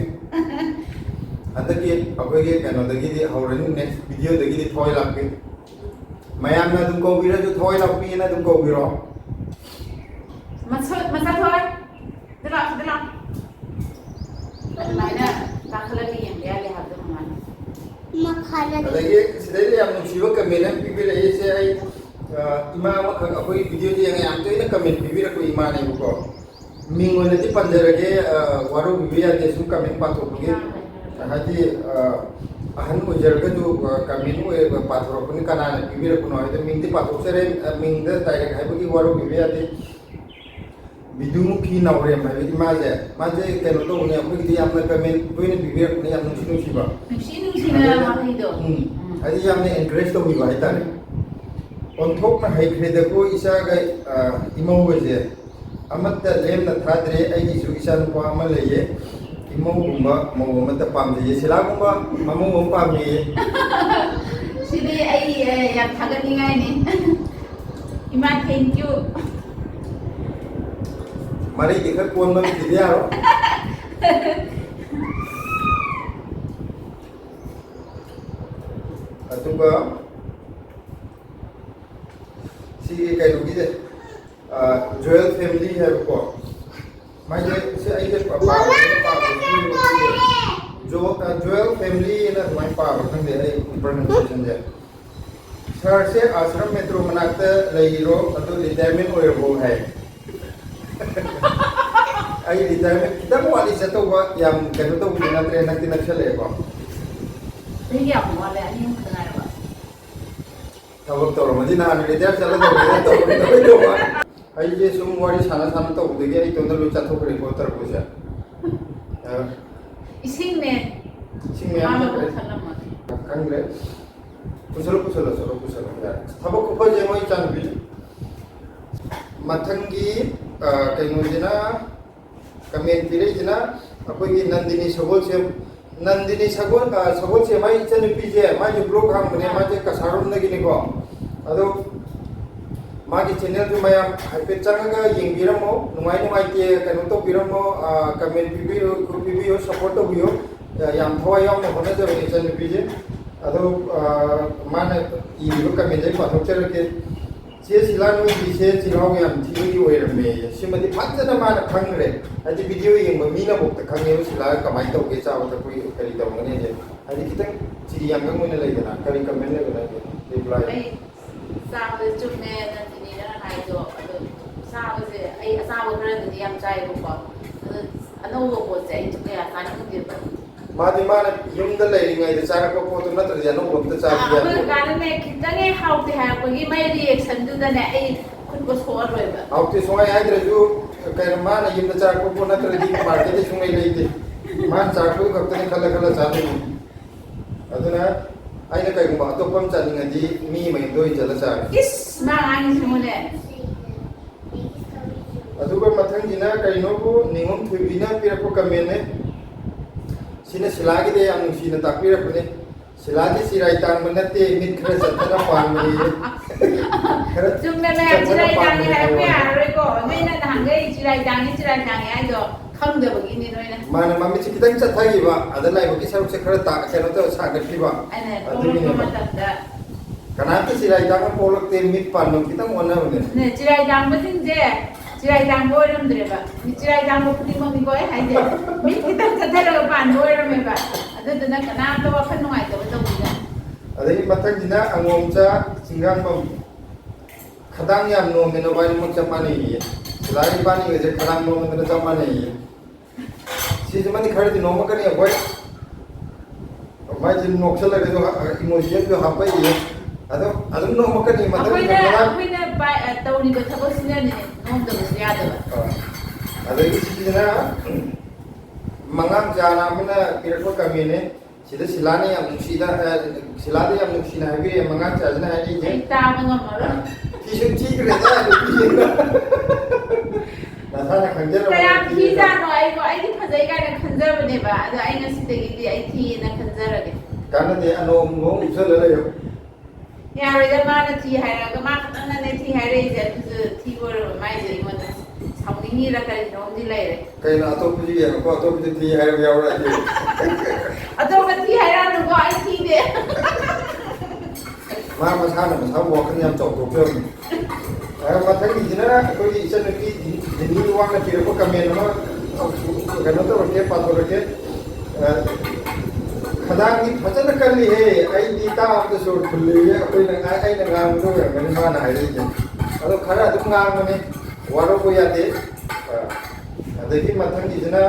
ꯍꯟꯗꯛꯀꯤ ꯑꯩꯈꯣꯏꯒꯤ ꯀꯩꯅꯣꯗꯒꯤꯗꯤ ꯍꯧꯔꯅꯤ, ꯅꯦꯛꯁ ꯚꯤꯗꯤꯑꯣꯗꯒꯤꯗꯤ ꯊꯋꯥꯏ ꯂꯥꯛꯄꯤ꯫ ꯃꯌꯥꯝꯅ ꯑꯗꯨꯝ ꯀꯧꯕꯤꯔꯁꯨ ꯊꯋꯥꯏ ꯂꯥꯛꯄꯤꯅ ꯑꯗꯨꯝ ꯀꯧꯕꯤꯔꯣ꯫ ꯃꯁꯛ, ꯃꯁꯛ ꯊꯣꯛꯑꯦ꯫ ꯁꯤꯗ ꯂꯥꯛꯑꯣ, ꯁꯤꯗ ꯂꯥꯛꯑꯣ꯫ ꯑꯗꯨꯃꯥꯏꯅ ꯀꯥꯈꯠꯂꯒ ꯌꯦꯡꯕ ꯌꯥꯗꯦ ꯍꯥꯏꯕꯗꯣ ꯃꯃꯥꯅ꯫ ꯃꯈꯥ ꯑꯗꯒꯤ ꯁꯤꯗꯩꯗ ꯌꯥꯝ ꯅꯨꯡꯁꯤꯕ ꯀꯃꯦꯟ ꯑꯃ ꯄꯤꯕꯤꯔꯛꯏꯁꯦ, ꯑꯩ, ꯑ, ꯏꯃꯥ ꯑꯃꯈꯛ ꯑꯩꯈꯣꯏꯒꯤ ꯚꯤꯗꯤꯑꯣꯗ ꯌꯦꯡꯉ ꯌꯥꯝ ꯇꯣꯏꯅ ꯀꯃꯦꯟ ꯄꯤꯕꯤꯔꯛꯄ ꯏꯃꯥꯅꯦꯕꯀꯣ꯫ ꯃꯤꯡ ꯑꯣꯏꯅꯗꯤ ꯄꯟꯖꯔꯒꯦ, ꯑ, ꯋꯥꯔꯧꯕꯤꯕ ꯌꯥꯗꯦ ꯁꯨꯝ ꯀꯃꯦꯟ ꯄꯥꯊꯣꯛꯄꯒꯤ꯫ ꯍꯥꯏꯗꯤ, ꯑ, ꯑꯍꯟ ꯑꯣꯏꯖꯔꯒꯁꯨ, ꯑ, ꯀꯃꯦꯟ ꯑꯣꯏꯔꯒ ꯄꯥꯊꯣꯔꯛꯄꯅꯤ, ꯀꯅꯥꯅ ꯄꯤꯕꯤꯔꯛꯄꯅꯣ ꯍꯥꯏꯗꯣ ꯃꯤꯡꯗꯤ ꯄꯥꯊꯣꯛꯆꯔꯦ, ꯑ, ꯃꯤꯡꯗ ꯗꯥꯏꯔꯦꯛ ꯍꯥꯏꯕꯒꯤ ꯋꯥꯔꯧꯕꯤꯕ ꯌꯥꯗꯦ꯫ ꯕꯤꯗꯨꯃꯨꯈꯤ ꯅꯥꯎꯔꯦꯝ ꯍꯥꯏꯕ ꯏꯃꯥꯁꯦ, ꯃꯥꯁꯦ ꯀꯩꯅꯣ ꯇꯧꯕꯅꯦ, ꯑꯩꯈꯣꯏꯒꯤꯗꯤ ꯌꯥꯝꯅ ꯀꯃꯦꯟ ꯇꯣꯏꯅ ꯄꯤꯕꯤꯔꯛꯄꯅꯦ, ꯌꯥꯝ ꯅꯨꯡꯁꯤ ꯅꯨꯡꯁꯤꯕ꯫ ꯅꯨꯡꯁꯤ ꯅꯨꯡꯁꯤꯅ ꯑꯗꯨꯅꯦ꯫ ꯋꯥꯍꯩꯗꯣ꯫ ꯎꯝ꯫ ꯎꯝ꯫ ꯍꯥꯏꯗꯤ ꯌꯥꯝꯅ encourage ꯇꯧꯕꯤꯕ ꯍꯥꯏꯇꯥꯔꯦ꯫ ꯎꯝ꯫ "ꯑꯣꯟꯊꯣꯛꯅ ꯍꯩꯈ꯭ꯔꯦꯗꯀꯣ ꯏꯆꯥꯒ, ꯑ, ꯏꯃꯧꯒꯁꯦ꯫ ꯑꯃꯠꯇ ꯂꯦꯝꯅ ꯊꯥꯗ꯭ꯔꯦ, ꯑꯩꯒꯤꯁꯨ ꯏꯆꯥꯅꯨꯄꯥ ꯑꯃ ꯂꯩꯌꯦ꯫ ꯏꯃꯧꯒꯨꯝꯕ ꯃꯧ ꯑꯃꯠꯇ ꯄꯥꯝꯖꯩꯌꯦ, ꯁꯤꯂꯥꯒꯨꯝꯕ ꯃꯃꯧ ꯑꯃ ꯄꯥꯝꯃꯦꯌꯦ"꯫ ꯁꯤꯗꯤ ꯑꯩ, ꯑꯦ, ꯌꯥꯝ ꯊꯥꯒꯠꯅꯤꯡꯉꯥꯏꯅꯤ꯫ ꯏꯃꯥ, thank you꯫ ꯃꯔꯩꯗꯤ ꯈꯔ ꯀꯣꯟꯕ ꯑꯃ ꯊꯤꯗ ꯌꯥꯔꯣꯏ꯫ ꯑꯗꯨꯒ ꯁꯤꯒꯤ ꯀꯩꯅꯣꯒꯤꯁꯦ, ꯑ, ꯖꯣꯌꯦꯜ ꯐꯦꯃꯤꯂꯤ ꯍꯥꯏꯕꯀꯣ꯫ ꯃꯥꯏꯁꯦ, ꯁꯤ ꯑꯩꯁꯦ ꯄꯥ-, ꯄꯥꯕ, ꯄꯥꯕ, ꯖꯣ-, ꯑ, ꯖꯣꯌꯦꯜ ꯐꯦꯃꯤꯂꯤ ꯍꯥꯏꯅ ꯑꯗꯨꯃꯥꯏꯅ ꯄꯥꯕ꯭ꯔꯥ ꯈꯪꯗꯦ ꯑꯩ pronunciation ꯁꯦ꯫ "ꯁꯥꯔꯁꯦ ꯑꯥꯁ꯭ꯔꯝ ꯃꯦꯇ꯭ꯔꯣ ꯃꯅꯥꯛꯇ ꯂꯩꯔꯤꯔꯣ, ꯑꯗꯨ retirement ꯑꯣꯏꯔꯕꯣ?" ꯍꯥꯏ꯫ ꯑꯩ retirement ꯈꯤꯇꯪ ꯋꯥꯠꯂꯤ ꯆꯠꯇꯧꯕ, ꯌꯥꯝ ꯀꯩꯅꯣ ꯇꯧꯕꯗꯤ ꯅꯠꯇ꯭ꯔꯦ, ꯅꯛꯇꯤ ꯅꯛꯁꯜꯂꯛꯑꯦꯀꯣ꯫ ꯆꯍꯤ ꯀꯌꯥꯃꯨꯛ ꯋꯥꯠꯂꯤ? ꯑꯅꯤ ꯑꯍꯨꯝ ꯈꯛꯇ ꯉꯥꯏꯔꯕ? ꯊꯕꯛ ꯇꯧꯔꯝꯃꯗꯤ ꯅꯍꯥꯟ retire ꯆꯠꯂꯗꯧꯕꯅꯤꯅ ꯇꯧꯔꯝꯃꯔꯣꯏꯗꯧꯕ꯫ ꯑꯩꯁꯦ ꯁꯨꯝ ꯋꯥꯔꯤ ꯁꯥꯟꯅ ꯁꯥꯟꯅ ꯇꯧꯕꯗꯒꯤ ꯑꯩ ꯏꯇꯣꯝꯇ ꯂꯣꯏ ꯆꯥꯊꯣꯛꯈ꯭ꯔꯦꯀꯣ ꯇꯔꯕꯨꯖꯁꯦ꯫ ꯑ, ꯏꯁꯤꯡꯅꯦ꯫ ꯏꯁꯤꯡ ꯃꯌꯥꯝ ꯃꯥꯅ ꯊꯛꯈ꯭ꯔꯦ꯫ ꯄꯨꯊꯛꯂꯝꯃꯒꯦ꯫ ꯈꯪꯗ꯭ꯔꯦ꯫ ꯄꯨꯁꯜꯂꯣ, ꯄꯨꯁꯜꯂꯣ, ꯆꯠꯂꯣ, ꯄꯨꯁꯜꯂꯣ, ꯌꯥꯔꯦ꯫ ꯊꯕꯛ ꯈꯨꯐꯁꯦ ꯃꯣꯏ ꯏꯆꯥꯅꯨꯄꯤ꯫ ꯃꯊꯪꯒꯤ, ꯑ, ꯀꯩꯅꯣꯁꯤꯅ, ꯀꯃꯦꯟ ꯄꯤꯔꯛꯏꯁꯤꯅ ꯑꯩꯈꯣꯏꯒꯤ ꯅꯟꯗꯤꯅꯤ ꯁꯒꯣꯜꯁꯦꯝ, ꯅꯟꯗꯤꯅꯤ ꯁꯒꯣꯜ, ꯑ, ꯁꯒꯣꯜꯁꯦꯝ ꯍꯥꯏ ꯏꯆꯟꯅꯨꯄꯤꯁꯦ, ꯃꯥꯏꯁꯦ blog ꯍꯥꯡꯕꯅꯦ, ꯃꯥꯁꯦ ꯀꯁꯥꯔꯔꯣꯝꯗꯒꯤꯅꯤꯀꯣ꯫ ꯑꯗꯣ ꯃꯥꯒꯤ channelꯗꯨ ꯃꯌꯥꯝ ꯍꯥꯏꯐꯦꯠ ꯆꯪꯉꯒ ꯌꯦꯡꯕꯤꯔꯝꯃꯣ, ꯅꯨꯡꯉꯥꯏ ꯅꯨꯡꯉꯥꯏꯇꯦ ꯀꯩꯅꯣ ꯇꯧꯕꯤꯔꯝꯃꯣ, ꯑ, comment ꯄꯤꯕꯤꯌꯨ, ꯄꯤꯕꯤꯌꯨ, support ꯇꯧꯕꯤꯌꯨ꯫ ꯑ, ꯌꯥꯝ ꯊꯋꯥꯏ ꯌꯥꯎꯅ ꯍꯣꯠꯅꯖꯕꯅꯦ ꯏꯆꯟꯅꯨꯄꯤꯁꯦ꯫ ꯑꯗꯣ, ꯑ, ꯃꯥꯅ ꯏꯔꯤꯕ commentꯁꯦ ꯑꯩ ꯄꯥꯊꯣꯛꯆꯔꯛꯀꯦ꯫ ꯆꯦ ꯁꯤꯂꯥ, ꯅꯣꯏꯒꯤꯁꯦ ꯆꯤꯜꯍꯥꯎ ꯌꯥꯝ ꯊꯤꯕꯒꯤ ꯑꯣꯏꯔꯝꯃꯦ꯫ ꯁꯤꯃꯗꯤ ꯐꯖꯅ ꯃꯥꯅ ꯈꯪꯈ꯭ꯔꯦ꯫ ꯍꯥꯏꯗꯤ video ꯌꯦꯡꯕ ꯃꯤꯅꯐꯥꯎꯗ ꯈꯪꯉꯦꯕ ꯁꯤꯂꯥꯒ ꯀꯃꯥꯏꯅ ꯇꯧꯒꯦ, ꯆꯥꯕ ꯊꯛꯄꯒꯤ ꯀꯔꯤ ꯇꯧꯒꯅꯤ ꯍꯥꯏꯁꯦ꯫ ꯍꯥꯏꯗꯤ ꯈꯤꯇꯪ ꯆꯤꯔꯤ ꯌꯥꯡꯈꯪ ꯑꯣꯏꯅ ꯂꯩꯗꯅ, ꯀꯔꯤ comment ꯂꯩꯕꯅꯣ ꯍꯥꯏꯁꯦ? Reply꯫ ꯑꯩ ꯆꯥꯕꯗ ꯆꯨꯝꯃꯦ ꯅꯟꯗꯤꯅꯤꯅ ꯍꯥꯏꯗꯣ꯫ ꯑꯗꯣ ꯆꯥꯕꯁꯦ ꯑꯩ ꯑꯆꯥꯕ ꯈꯔꯗꯨꯗꯤ ꯌꯥꯝ ꯆꯥꯏꯕꯀꯣ꯫ ꯑꯗꯣ ꯑꯅꯧꯕ ꯄꯣꯠꯁꯦ ꯑꯩꯁꯨ ꯀꯌꯥ ꯆꯥꯅꯤꯡꯗꯦꯕ꯫ ꯃꯥꯗꯤ ꯃꯥꯅ ꯌꯨꯝꯗ ꯂꯩꯔꯤꯉꯩꯗ ꯆꯥꯔꯛꯄ ꯄꯣꯠꯇꯨ ꯅꯠꯇ꯭ꯔꯗꯤ ꯑꯅꯧꯕ ꯑꯝꯇ ꯆꯥꯕ ꯑꯩꯈꯣꯏ ꯌꯥꯗꯦ꯫ ꯀꯥꯟꯗꯅꯦ ꯈꯤꯇꯪ ꯍꯦꯛ ꯍꯥꯎꯇꯦ ꯍꯥꯏꯔꯛꯄꯒꯤ ꯃꯥꯏ reaction ꯗꯨꯗꯅꯦ ꯑꯩ ꯈꯨꯠꯀ ꯁꯣꯛꯑꯔꯣꯏꯕ꯫ ꯍꯥꯎꯇꯦ ꯁꯨꯡꯍꯥꯏ ꯍꯥꯏꯗ꯭ꯔꯁꯨ, ꯀꯩꯅꯣ, ꯃꯥꯅ ꯌꯨꯝꯗ ꯆꯥꯔꯛꯄ ꯄꯣꯠ ꯅꯠꯇ꯭ꯔꯗꯤ market ꯇ ꯁꯨꯡꯂꯩ ꯂꯩꯇꯦ꯫ ꯃꯥꯅ ꯆꯥꯔꯛꯄꯗꯨ ꯈꯛꯇꯅꯤ ꯈꯜꯂ ꯈꯜꯂ ꯆꯥꯗꯣꯏꯅꯤ꯫ ꯑꯗꯨꯅ ꯑꯩꯅ ꯀꯩꯒꯨꯝꯕ ꯑꯇꯣꯞꯄ ꯑꯃ ꯆꯥꯅꯤꯡꯉꯗꯤ ꯃꯤ ꯃꯌꯨꯝꯗ ꯑꯣꯏꯅ ꯆꯠꯂ ꯆꯥꯔꯦ꯫ ꯏꯁ, ꯃꯥ ꯉꯥꯡꯉꯤꯁꯤꯕꯨꯅꯦ꯫ ꯑꯗꯨꯒ ꯃꯊꯪꯒꯤꯅ ꯀꯩꯅꯣꯕꯨ ꯅꯤꯉꯣꯝ ꯊꯣꯏꯕꯤꯅ ꯄꯤꯔꯛꯄ comment ꯅꯦ꯫ ꯁꯤꯅ ꯁꯤꯂꯥꯒꯤꯗꯤ ꯌꯥꯝ ꯅꯨꯡꯁꯤꯅ ꯇꯥꯛꯄꯤꯔꯛꯄꯅꯦ꯫ ꯁꯤꯂꯥꯗꯤ ꯆꯤꯔꯥꯏ ꯇꯥꯡꯕ ꯅꯠꯇꯦ, ꯃꯤꯠ ꯈꯔ ꯆꯠꯇꯅ ꯄꯥꯟꯕꯅꯦꯌꯦ꯫ ꯈꯔ ꯆꯨꯝꯃꯦ ꯃꯌꯥꯝ, ꯆꯠꯇꯅ ꯆꯤꯔꯥꯏ ꯇꯥꯡꯉꯦ ꯄꯥꯟꯕꯅꯦ ꯍꯥꯏꯔꯛꯄ ꯍꯥꯏꯌꯣ꯫ ꯌꯥꯔꯔꯣꯏꯀꯣ꯫ ꯅꯣꯏꯅ ꯅꯍꯥꯟꯈꯩ ꯆꯤꯔꯥꯏ ꯇꯥꯡꯉꯦ, ꯆꯤꯔꯥꯏ ꯇꯥꯡꯉꯦ ꯍꯥꯏꯗꯣ ꯈꯪꯗꯕꯒꯤꯅꯤ ꯅꯣꯏꯅ꯫ ꯃꯥꯅ ꯃꯃꯤꯠꯁꯦ ꯈꯤꯇꯪ ꯆꯠꯊꯈꯤꯕ, ꯑꯗ ꯂꯥꯏꯕꯛꯀꯤ ꯁꯔꯨꯛꯁꯦ ꯈꯔ ꯇꯥ-, ꯀꯩꯅꯣ ꯇꯧꯔ ꯁꯥꯒꯠꯈꯤꯕ꯫ ꯑꯩꯅ ꯄꯣꯛꯂꯛꯄ ꯑꯗꯨꯒꯤꯅꯦꯕ꯫ ꯃꯇꯝꯗ ꯀꯅꯥꯝꯇ ꯆꯤꯔꯥꯏ ꯇꯥꯡꯕ ꯄꯣꯛꯂꯛꯇꯦ, ꯃꯤꯠ ꯄꯥꯟꯕ ꯈꯤꯇꯪ ꯑꯣꯟꯅꯕꯅꯦ꯫ ꯅꯦ, ꯆꯤꯔꯥꯏ ꯇꯥꯡꯕꯁꯤꯡꯁꯦ ꯆꯤꯔꯥꯏ ꯇꯥꯡꯕ ꯑꯣꯏꯔꯝꯗ꯭ꯔꯦꯕ꯫ ꯃꯤ ꯆꯤꯔꯥꯏ ꯇꯥꯡꯕ ꯈꯨꯗꯤꯡꯃꯛꯅꯤꯀꯣ ꯑꯩ ꯍꯥꯏꯁꯦ꯫ ꯃꯤ ꯈꯤꯇꯪ ꯆꯠꯊꯔꯒ ꯄꯥꯟꯕ ꯑꯣꯏꯔꯝꯃꯦꯕ꯫ ꯑꯗꯨꯗꯨꯅ ꯀꯅꯥꯝꯇ ꯋꯥꯈꯜ ꯅꯨꯡꯉꯥꯏꯇꯕ ꯇꯧꯕꯤꯒꯅꯨ꯫ ꯑꯗꯒꯤ ꯃꯊꯪꯁꯤꯅ ꯑꯉꯣꯝꯆꯥ ꯆꯤꯡꯒꯥꯡꯕꯝ꯫ "ꯈꯗꯥꯡ ꯌꯥꯝ ꯅꯣꯝꯃꯦ, ꯅꯕꯥꯅꯤꯃꯛ ꯆꯞ ꯃꯥꯟꯅꯩꯌꯦ꯫ ꯁꯤꯂꯥ ꯏꯕꯥꯅꯤꯒꯁꯦ ꯈꯗꯥꯡ ꯅꯣꯝꯃꯗꯅ ꯆꯞ ꯃꯥꯟꯅꯩꯌꯦ"꯫ ꯁꯤꯁꯤꯃꯗꯤ ꯈꯔꯗꯤ ꯅꯣꯝꯃꯛꯀꯅꯤ ꯑꯩꯈꯣꯏ꯫ ꯃꯥꯏꯁꯦ ꯅꯣꯛꯁꯜꯂꯒꯁꯨ ꯍꯥ-, emoji ꯑꯃꯁꯨ ꯍꯥꯞꯄꯛꯏꯌꯦ꯫ ꯑꯗꯣ ꯑꯗꯨꯝ ꯅꯣꯝꯃꯛꯀꯅꯤ ꯃꯊꯪ ꯑꯩꯈꯣꯏꯅ, ꯃꯊꯪ꯫ ꯑꯩꯈꯣꯏꯅ ꯄꯥꯏ-, ꯑ, ꯇꯧꯔꯤꯕ ꯊꯕꯛꯁꯤꯅꯅꯦ, ꯅꯣꯝꯗꯕꯁꯨ ꯌꯥꯗꯕ꯫ ꯑꯥ꯫ ꯑꯗꯒꯤ ꯁꯤꯁꯤꯅ ꯃꯉꯥꯡ ꯆꯥꯅ ꯑꯃꯅ ꯄꯤꯔꯛꯄ comment ꯅꯦ꯫ ꯁꯤꯗ ꯁꯤꯂꯥꯅ ꯌꯥꯝ ꯅꯨꯡꯁꯤꯅ, ꯑ, ꯁꯤꯂꯥꯗ ꯌꯥꯝ ꯅꯨꯡꯁꯤꯅ ꯍꯥꯏꯕꯤꯔꯛꯑꯦ ꯃꯉꯥꯡ ꯆꯥꯁꯤꯅ ꯍꯥꯏꯔꯛꯏꯁꯦ꯫ ꯑꯩ ꯇꯥꯕ ꯉꯝꯃꯔꯣꯏ꯫ ꯊꯤꯁꯨ ꯊꯤꯈ꯭ꯔꯦꯗ, ꯅꯨꯄꯤꯁꯤꯡꯗꯣ꯫ ꯅꯁꯥꯅ ꯈꯪꯖꯔꯕ ꯀꯌꯥꯝ ꯅꯨꯄꯤꯁꯤꯡꯗꯣ꯫ ꯊꯤꯖꯥꯠꯅꯣ? ꯑꯩꯕꯨ, ꯑꯩꯗꯤ ꯐꯖꯩ ꯀꯥꯏꯅ ꯈꯟꯖꯕꯅꯦꯕ꯫ ꯑꯗꯣ ꯑꯩ ꯉꯁꯤꯗꯒꯤꯗꯤ ꯑꯩ ꯊꯤꯌꯦꯅ ꯈꯟꯖꯔꯒꯦ꯫ ꯀꯥꯟꯅꯗꯦ, ꯑꯅꯣꯝ ꯅꯣꯝ ꯎꯞꯁꯜꯂ ꯂꯩꯌꯣ꯫ ꯌꯥꯔꯣꯏꯗ, ꯃꯥꯅ ꯊꯤ ꯍꯥꯏꯔꯛꯑꯒ, ꯃꯥ ꯈꯛꯇꯪꯅꯅꯦ ꯊꯤ ꯍꯥꯏꯔꯛꯏꯁꯦ, ꯑꯗꯨꯁꯨ ꯊꯤꯕ ꯑꯣꯏꯔꯕ ꯃꯥꯏꯁꯦ ꯑꯩꯉꯣꯟꯗ ꯁꯥꯎꯅꯤꯡꯉꯤꯔ ꯀꯔꯤꯅꯣꯝꯗꯤ ꯂꯩꯔꯦ꯫ ꯀꯩꯅꯣ, ꯑꯇꯣꯞꯄꯁꯨ ꯌꯦꯡꯉꯣꯀꯣ, ꯑꯇꯣꯞꯄꯁꯨ ꯊꯤ ꯍꯥꯏꯔꯛꯄ ꯌꯥꯎꯔꯛꯑꯗꯤ꯫ ꯑꯇꯣꯞꯄ ꯊꯤ ꯍꯥꯏꯔꯛꯑꯅꯨꯀꯣ, ꯑꯩ ꯊꯤꯗꯦ꯫ ꯃꯥ ꯃꯁꯥꯅ ꯃꯁꯥꯕꯨ ꯋꯥꯈꯜ ꯌꯥꯝ ꯆꯥꯎꯊꯣꯛꯆꯕꯅꯤ꯫ ꯑꯗ ꯃꯊꯪꯒꯤꯁꯤꯅ ꯑꯩꯈꯣꯏꯒꯤ ꯏꯆꯟꯅꯨꯄꯤ ꯗꯤꯅꯤ ꯋꯥꯡꯅ ꯄꯤꯔꯛꯄ ꯀꯃꯦꯟ ꯑꯃ ꯀꯩꯅꯣ ꯇꯧꯔꯛꯀꯦ, ꯄꯥꯊꯣꯔꯛꯀꯦ꯫ ꯑ, "ꯈꯗꯥꯡꯗꯤ ꯐꯖꯅ ꯀꯜꯂꯤꯍꯦ, ꯑꯩꯗꯤ ꯇꯥꯕꯗ ꯁꯣꯔ ꯐꯨꯜꯂꯤꯍꯦ, ꯑꯩꯈꯣꯏꯅ ꯉꯥ-, ꯑꯩꯅ ꯉꯥꯡꯕꯗ ꯑꯣꯏꯔꯝꯒꯅꯤ ꯃꯥꯅ ꯍꯥꯏꯔꯛꯏꯁꯦ꯫ ꯑꯗꯣ ꯈꯔ ꯑꯗꯨꯝ ꯉꯥꯡꯕꯅꯤ, ꯋꯥꯔꯧꯕ ꯌꯥꯗꯦ"꯫ ꯑ, ꯑꯗꯒꯤ ꯃꯊꯪꯒꯤꯁꯤꯅ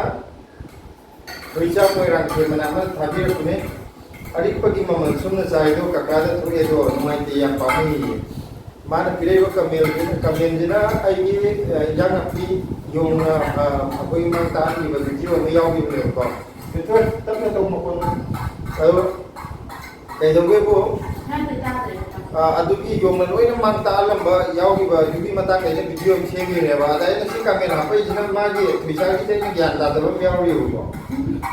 ꯍꯨꯏꯆꯥ ꯃꯣꯏꯔꯥꯡꯊꯦꯝ ꯑꯅ ꯑꯃ ꯊꯥꯕꯤꯔꯛꯄꯅꯦ꯫ "ꯑꯔꯤꯛꯄꯒꯤ ꯃꯃꯜ ꯁꯨꯝꯅ ꯆꯥꯏꯗꯣ ꯀꯀꯥꯗ ꯊꯣꯛꯑꯦꯗꯣ ꯅꯨꯡꯉꯥꯏꯇꯦ, ꯌꯥꯝ ꯄꯥꯝꯃꯨꯏꯌꯦ"꯫ ꯃꯥꯅ ꯄꯤꯔꯛꯏꯕ ꯀꯃꯦꯟꯁꯤꯅ, ꯀꯃꯦꯟꯁꯤꯅ ꯑꯩꯒꯤ, ꯑ, ꯏꯟꯖꯥꯡ ꯅꯥꯄꯤ ꯌꯣꯡꯅ, ꯑ, ꯑꯩꯈꯣꯏ ꯃꯥꯡ ꯇꯥꯛꯍꯟꯈꯤꯕ ꯚꯤꯗꯤꯑꯣ ꯑꯃ ꯌꯥꯎꯈꯤꯕꯅꯦꯕꯀꯣ꯫ ꯚꯤꯗꯤꯑꯣ ꯇꯞꯅ ꯇꯧ ꯃꯈꯣꯟꯗꯣ꯫ ꯑꯗꯣ ꯀꯩꯗꯧꯒꯦꯕꯨ, ꯅꯪꯗꯤ ꯇꯥꯗ꯭ꯔꯦ꯫ ꯑ, ꯑꯗꯨꯒꯤ ꯌꯣꯡꯅ ꯂꯣꯏꯅ ꯃꯥꯡ ꯇꯥꯛꯍꯜꯂꯝꯕ ꯌꯥꯎꯈꯤꯕ ꯑꯗꯨꯒꯤ ꯃꯇꯥꯡꯗ ꯑꯩꯅ ꯚꯤꯗꯤꯑꯣ ꯑꯃ ꯁꯦꯝꯈꯤꯕꯅꯦꯕ꯫ ꯑꯗ ꯑꯩꯅ ꯁꯤ ꯀꯃꯦꯟ ꯍꯥꯞꯄꯛꯏꯁꯤꯅ ꯃꯥꯒꯤ ꯃꯤꯆꯥꯛꯁꯤꯗ ꯑꯩꯅ ꯒ꯭ꯌꯥꯟ ꯇꯥꯗꯕ ꯑꯃ ꯌꯥꯎꯔꯤꯕꯀꯣ꯫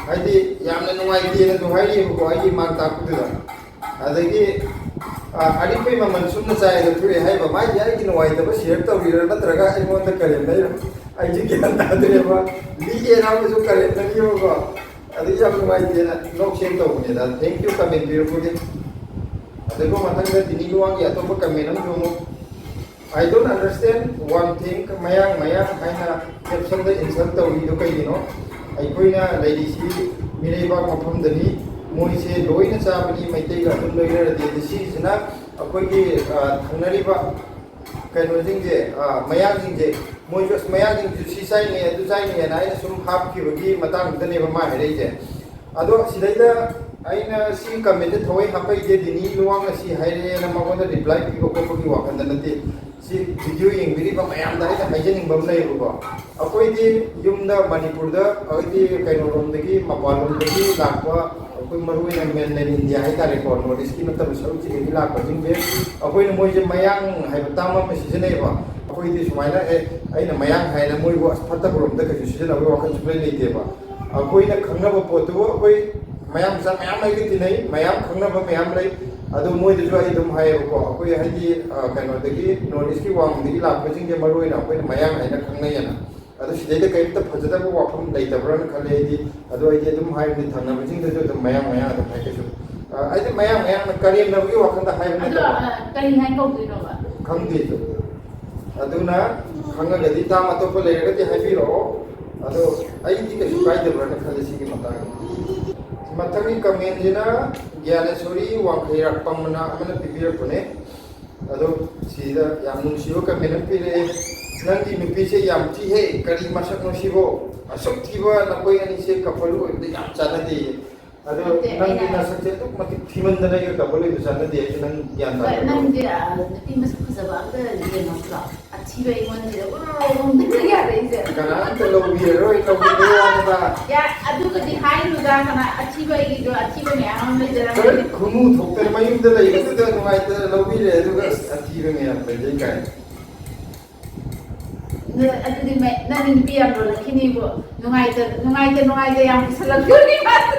ꯍꯥꯏꯗꯤ ꯌꯥꯝꯅ ꯅꯨꯡꯉꯥꯏꯇꯦꯅꯁꯨ ꯍꯥꯏꯔꯤꯕꯀꯣ ꯑꯩꯒꯤ ꯃꯥꯡ ꯇꯥꯛꯄꯗꯨꯗ꯫ ꯑꯗꯒꯤ, ꯑ, "ꯑꯔꯤꯛꯄꯩ ꯃꯃꯜ ꯁꯨꯝꯅ ꯆꯥꯏꯗ ꯊꯣꯛꯑꯦ" ꯍꯥꯏꯕ ꯃꯥꯏꯁꯦ ꯑꯩꯒꯤ ꯅꯨꯡꯉꯥꯏꯇꯕ ꯁꯤꯌꯔ ꯇꯧꯔꯤꯔꯥ ꯅꯠꯇ꯭ꯔꯒ ꯑꯩꯉꯣꯟꯗ ꯀꯔꯦꯝꯅꯩꯔꯣ? ꯑꯩꯁꯨ ꯒ꯭ꯌꯥꯟ ꯇꯥꯗ꯭ꯔꯦꯕ꯫ ꯂꯤꯛꯑꯦꯅ ꯑꯃꯁꯨ ꯀꯔꯦꯝꯅꯔꯤꯕꯀꯣ꯫ ꯑꯗꯨ ꯌꯥꯝ ꯅꯨꯡꯉꯥꯏꯇꯦꯅ ꯅꯣꯛꯁꯦꯅ ꯇꯧꯕꯅꯤꯗ꯫ Thank you ꯀꯃꯦꯟ ꯄꯤꯔꯛꯄꯒꯤ꯫ ꯑꯗꯨꯒ ꯃꯊꯪꯗ ꯗꯤꯅꯤ ꯂꯨꯋꯥꯡꯒꯤ ꯑꯇꯣꯞꯄ ꯀꯃꯦꯟ ꯑꯃꯁꯨ ꯑꯃꯨꯛ, "I don't understand one thing, ꯃꯌꯥꯡ ꯃꯌꯥꯡ ꯍꯥꯏꯅ ꯀꯦꯞꯁꯟꯗ ꯏꯟꯁꯜ ꯇꯧꯔꯤꯗꯣ ꯀꯩꯒꯤꯅꯣ? ꯑꯩꯈꯣꯏꯅ ꯂꯩꯔꯤꯁꯤ ꯃꯤꯔꯩꯕꯥꯛ ꯃꯐꯝꯗꯅꯤ, ꯃꯣꯏꯁꯦ ꯂꯣꯏꯅ ꯆꯥꯕꯅꯤ, ꯃꯩꯇꯩꯒ ꯑꯗꯨꯝ ꯂꯣꯏꯅꯔꯗꯤ"꯫ ꯑꯗꯨ ꯁꯤꯁꯤꯅ ꯑꯩꯈꯣꯏꯒꯤ, ꯑ, ꯊꯪꯅꯔꯤꯕ ꯀꯩꯅꯣꯁꯤꯡꯁꯦ, ꯑ, ꯃꯌꯥꯡꯁꯤꯡꯁꯦ, ꯃꯣꯏꯁꯨ "ꯑꯁ, ꯃꯌꯥꯡꯁꯤꯡꯁꯨ ꯁꯤ ꯆꯥꯏꯅꯦ, ꯑꯗꯨ ꯆꯥꯏꯅꯦꯅ" ꯑꯩꯅ ꯁꯨꯝ ꯍꯥꯞꯈꯤꯕꯒꯤ ꯃꯇꯥꯡꯗꯨꯗꯅꯦꯕ ꯃꯥ ꯍꯥꯏꯔꯛꯏꯁꯦ꯫ ꯑꯗꯣ ꯁꯤꯗꯩꯗ ꯑꯩꯅ ꯁꯤ ꯀꯃꯦꯟꯁꯦ ꯊꯑꯣꯏ ꯍꯥꯞꯄꯛꯏꯁꯦ ꯗꯤꯅꯤ ꯂꯨꯋꯥꯡꯅ ꯁꯤ ꯍꯥꯏꯔꯛꯑꯦꯅ ꯃꯉꯣꯟꯗ ꯔꯤꯄ꯭ꯂꯥꯏ ꯄꯤꯕ ꯈꯣꯠꯄꯒꯤ ꯋꯥꯈꯜꯗ ꯅꯠꯇꯦ꯫ ꯁꯤ ꯚꯤꯗꯤꯑꯣ ꯌꯦꯡꯕꯤꯔꯤꯕ ꯃꯌꯥꯝꯗ ꯑꯩꯅ ꯍꯥꯏꯖꯅꯤꯡꯕ ꯑꯃ ꯂꯩꯌꯦꯕꯀꯣ꯫ ꯑꯩꯈꯣꯏꯗꯤ ꯌꯨꯝꯗ ꯃꯅꯤꯄꯨꯔꯗ, ꯑꯩꯈꯣꯏꯗꯤ ꯀꯩꯅꯣꯔꯣꯝꯗꯒꯤ, ꯃꯄꯥꯟꯂꯣꯝꯗꯒꯤ ꯂꯥꯛꯄ, ꯑꯩꯈꯣꯏ ꯃꯔꯨ ꯑꯣꯏꯅ mainland India ꯍꯥꯏꯇꯥꯔꯦꯀꯣ, North East ꯀꯤ ꯅꯠꯇꯕ ꯁꯔꯨꯛꯁꯤꯗꯒꯤ ꯂꯥꯛꯄꯁꯤꯡꯁꯦ, ꯑꯩꯈꯣꯏꯅ ꯃꯣꯏꯁꯦ ꯃꯌꯥꯡ ꯍꯥꯏꯕ term ꯑꯃ ꯁꯤꯖꯤꯟꯅꯩꯌꯦꯕ꯫ ꯑꯩꯈꯣꯏꯗꯤ ꯁꯨꯃꯥꯏꯅ, "ꯑꯦ, ꯑꯩꯅ ꯃꯌꯥꯡ" ꯍꯥꯏꯅ ꯃꯣꯏꯕꯨ ꯑꯁ ꯐꯠꯇꯕꯔꯣꯝꯗ ꯀꯩꯁꯨ ꯁꯤꯖꯤꯟꯅꯕꯒꯤ ꯋꯥꯈꯜ ꯁꯨꯡꯂꯩ ꯂꯩꯇꯦꯕ꯫ ꯑꯩꯈꯣꯏꯅ ꯈꯪꯅꯕ ꯄꯣꯠꯇꯨꯕꯨ ꯑꯩꯈꯣꯏ ꯃꯌꯥꯡ ꯃꯆꯥ ꯃꯌꯥꯝ ꯑꯩꯒ ꯇꯤꯟꯅꯩ, ꯃꯌꯥꯝ ꯈꯪꯅꯕ ꯃꯌꯥꯝ ꯂꯩ꯫ ꯑꯗꯨ ꯃꯣꯏꯗꯁꯨ ꯑꯩ ꯑꯗꯨꯝ ꯍꯥꯏꯌꯦꯕꯀꯣ, ꯑꯩꯈꯣꯏ ꯍꯥꯏꯗꯤ, ꯑ, ꯀꯩꯅꯣꯗꯒꯤ, North East ꯀꯤ ꯋꯥꯡꯃꯗꯒꯤ ꯂꯥꯛꯄꯁꯤꯡꯁꯦ ꯃꯔꯨ ꯑꯣꯏꯅ ꯑꯩꯈꯣꯏꯅ ꯃꯌꯥꯡ ꯍꯥꯏꯅ ꯈꯪꯅꯩꯌꯦꯅ꯫ ꯑꯗꯨ ꯁꯤꯗꯩꯗ ꯀꯔꯤꯝꯇ ꯐꯖꯗꯕ ꯋꯥꯐꯝ ꯂꯩꯇꯕ꯭ꯔꯥꯅ ꯈꯜꯂꯦ ꯑꯩꯗꯤ꯫ ꯑꯗꯨ ꯑꯩꯗꯤ ꯑꯗꯨꯝ ꯍꯥꯏꯕꯅꯤ, ꯊꯪꯅꯕꯁꯤꯡꯗꯁꯨ ꯑꯗꯨꯝ ꯃꯌꯥꯡ ꯃꯌꯥꯡ ꯑꯗꯨꯝ ꯍꯥꯏ, ꯀꯩꯁꯨ ꯑ, ꯑꯩꯗꯤ ꯃꯌꯥꯝ ꯃꯌꯥꯝꯅ ꯀꯔꯦꯝꯅꯕꯒꯤ ꯋꯥꯈꯜꯗ ꯍꯥꯏꯕ ꯑꯗꯣ, ꯅꯠꯇꯕ꯫ ꯑ, ꯀꯔꯤ ꯍꯥꯏꯅ ꯀꯧꯗꯣꯏꯅꯣꯕ? ꯈꯪꯗꯦ ꯑꯗꯨ꯫ ꯑꯗꯨꯅ ꯈꯪꯉꯒꯗꯤ ꯇꯥꯝ ꯑꯇꯣꯞꯄ ꯂꯩꯔꯒꯗꯤ ꯍꯥꯏꯕꯤꯔꯛꯑꯣ꯫ ꯑꯗꯣ ꯑꯩꯗꯤ ꯀꯩꯁꯨ ꯀꯥꯏꯗꯕ꯭ꯔꯥꯅ ꯈꯜꯂꯦ ꯁꯤꯒꯤ ꯃꯇꯥꯡꯗ꯫ ꯃꯊꯪꯒꯤ ꯀꯃꯦꯟꯁꯤꯅ ꯒ꯭ꯌꯥꯅꯦꯁꯣꯔꯤ ꯋꯥꯡꯈꯩꯔꯥꯛꯄꯝꯅ ꯑꯃꯅ ꯄꯤꯕꯤꯔꯛꯄꯅꯦ꯫ ꯑꯗꯣ ꯁꯤꯗ ꯌꯥꯝ ꯅꯨꯡꯁꯤꯕ ꯀꯃꯦꯟ ꯑꯃ ꯄꯤꯔꯛꯑꯦ꯫ "ꯅꯪꯒꯤ ꯅꯨꯄꯤꯁꯦ ꯌꯥꯝ ꯊꯤꯍꯦ, ꯀꯔꯤ ꯃꯁꯛꯅꯣ ꯁꯤꯕꯣ? ꯑꯁꯨꯛ ꯊꯤꯕ ꯅꯈꯣꯏ ꯑꯅꯤꯁꯦ ꯀꯄꯜ ꯑꯣꯏꯕꯗ ꯌꯥꯝ ꯆꯥꯟꯅꯗꯦꯌꯦ꯫ ꯑꯗꯣ ꯅꯠꯇꯦ, ꯅꯪꯒꯤ ꯑꯩꯅ ꯅꯁꯛꯁꯦ ꯑꯗꯨꯛ ꯃꯇꯤꯛ ꯊꯤꯃꯟꯗꯅ ꯑꯩꯒ ꯀꯄꯜ ꯑꯣꯏꯕ ꯆꯥꯟꯅꯗꯦ ꯍꯥꯏꯁꯦ ꯅꯪ ꯒ꯭ꯌꯥꯟ ꯍꯣꯏ, ꯇꯥꯗ꯭ꯔꯕ?" ꯅꯪꯁꯦ, ꯑ, ꯅꯨꯄꯤ ꯃꯁꯛ ꯐꯖꯕ ꯑꯝꯇ ꯌꯦꯡꯉꯛꯇ꯭ꯔꯣ? ꯑꯊꯤꯕ ꯑꯩꯉꯣꯟꯁꯤꯗ ꯎꯔꯨꯔꯨ ꯎꯔꯨ ꯌꯥꯔꯛꯏꯁꯦ꯫ ꯀꯅꯥꯝꯇ ꯂꯧꯕꯤꯔꯔꯣꯏ, ꯂꯧꯕꯤꯕ ꯋꯥꯅꯤꯗ꯫ ꯌꯥ, ꯑꯗꯨꯒꯗꯤ ꯍꯥꯏꯅꯨꯗ, ꯀꯅꯥ ꯑꯊꯤꯕ ꯑꯩꯒꯤꯁꯨ ꯑꯊꯤꯕ ꯃꯌꯥꯝ ꯑꯃ ꯂꯩꯖꯔꯝꯒꯅꯤ꯫ ꯈꯔ ꯈꯨꯅꯨ ꯊꯣꯛꯇꯅ ꯃꯌꯨꯝꯗ ꯂꯩꯕꯗꯨꯗ ꯅꯨꯡꯉꯥꯏꯇꯅ ꯂꯧꯕꯤꯔꯦ, ꯑꯗꯨꯒ ꯑꯊꯤꯕ ꯃꯌꯥꯝ ꯂꯩꯖꯩ ꯀꯥꯏꯅ꯫ ꯑꯗꯨꯗꯤ ꯃ-, ꯅꯪꯗꯤ ꯅꯨꯄꯤ ꯌꯥꯝ ꯂꯣꯜꯂꯛꯈꯤꯅꯤꯕꯣ꯫ ꯅꯨꯡꯉꯥꯏꯇ, ꯅꯨꯡꯉꯥꯏꯇ, ꯅꯨꯡꯉꯥꯏꯇ ꯌꯥꯝ ꯄꯨꯁꯜꯂꯛꯇꯣꯔꯤ ꯃꯥꯁꯦ꯫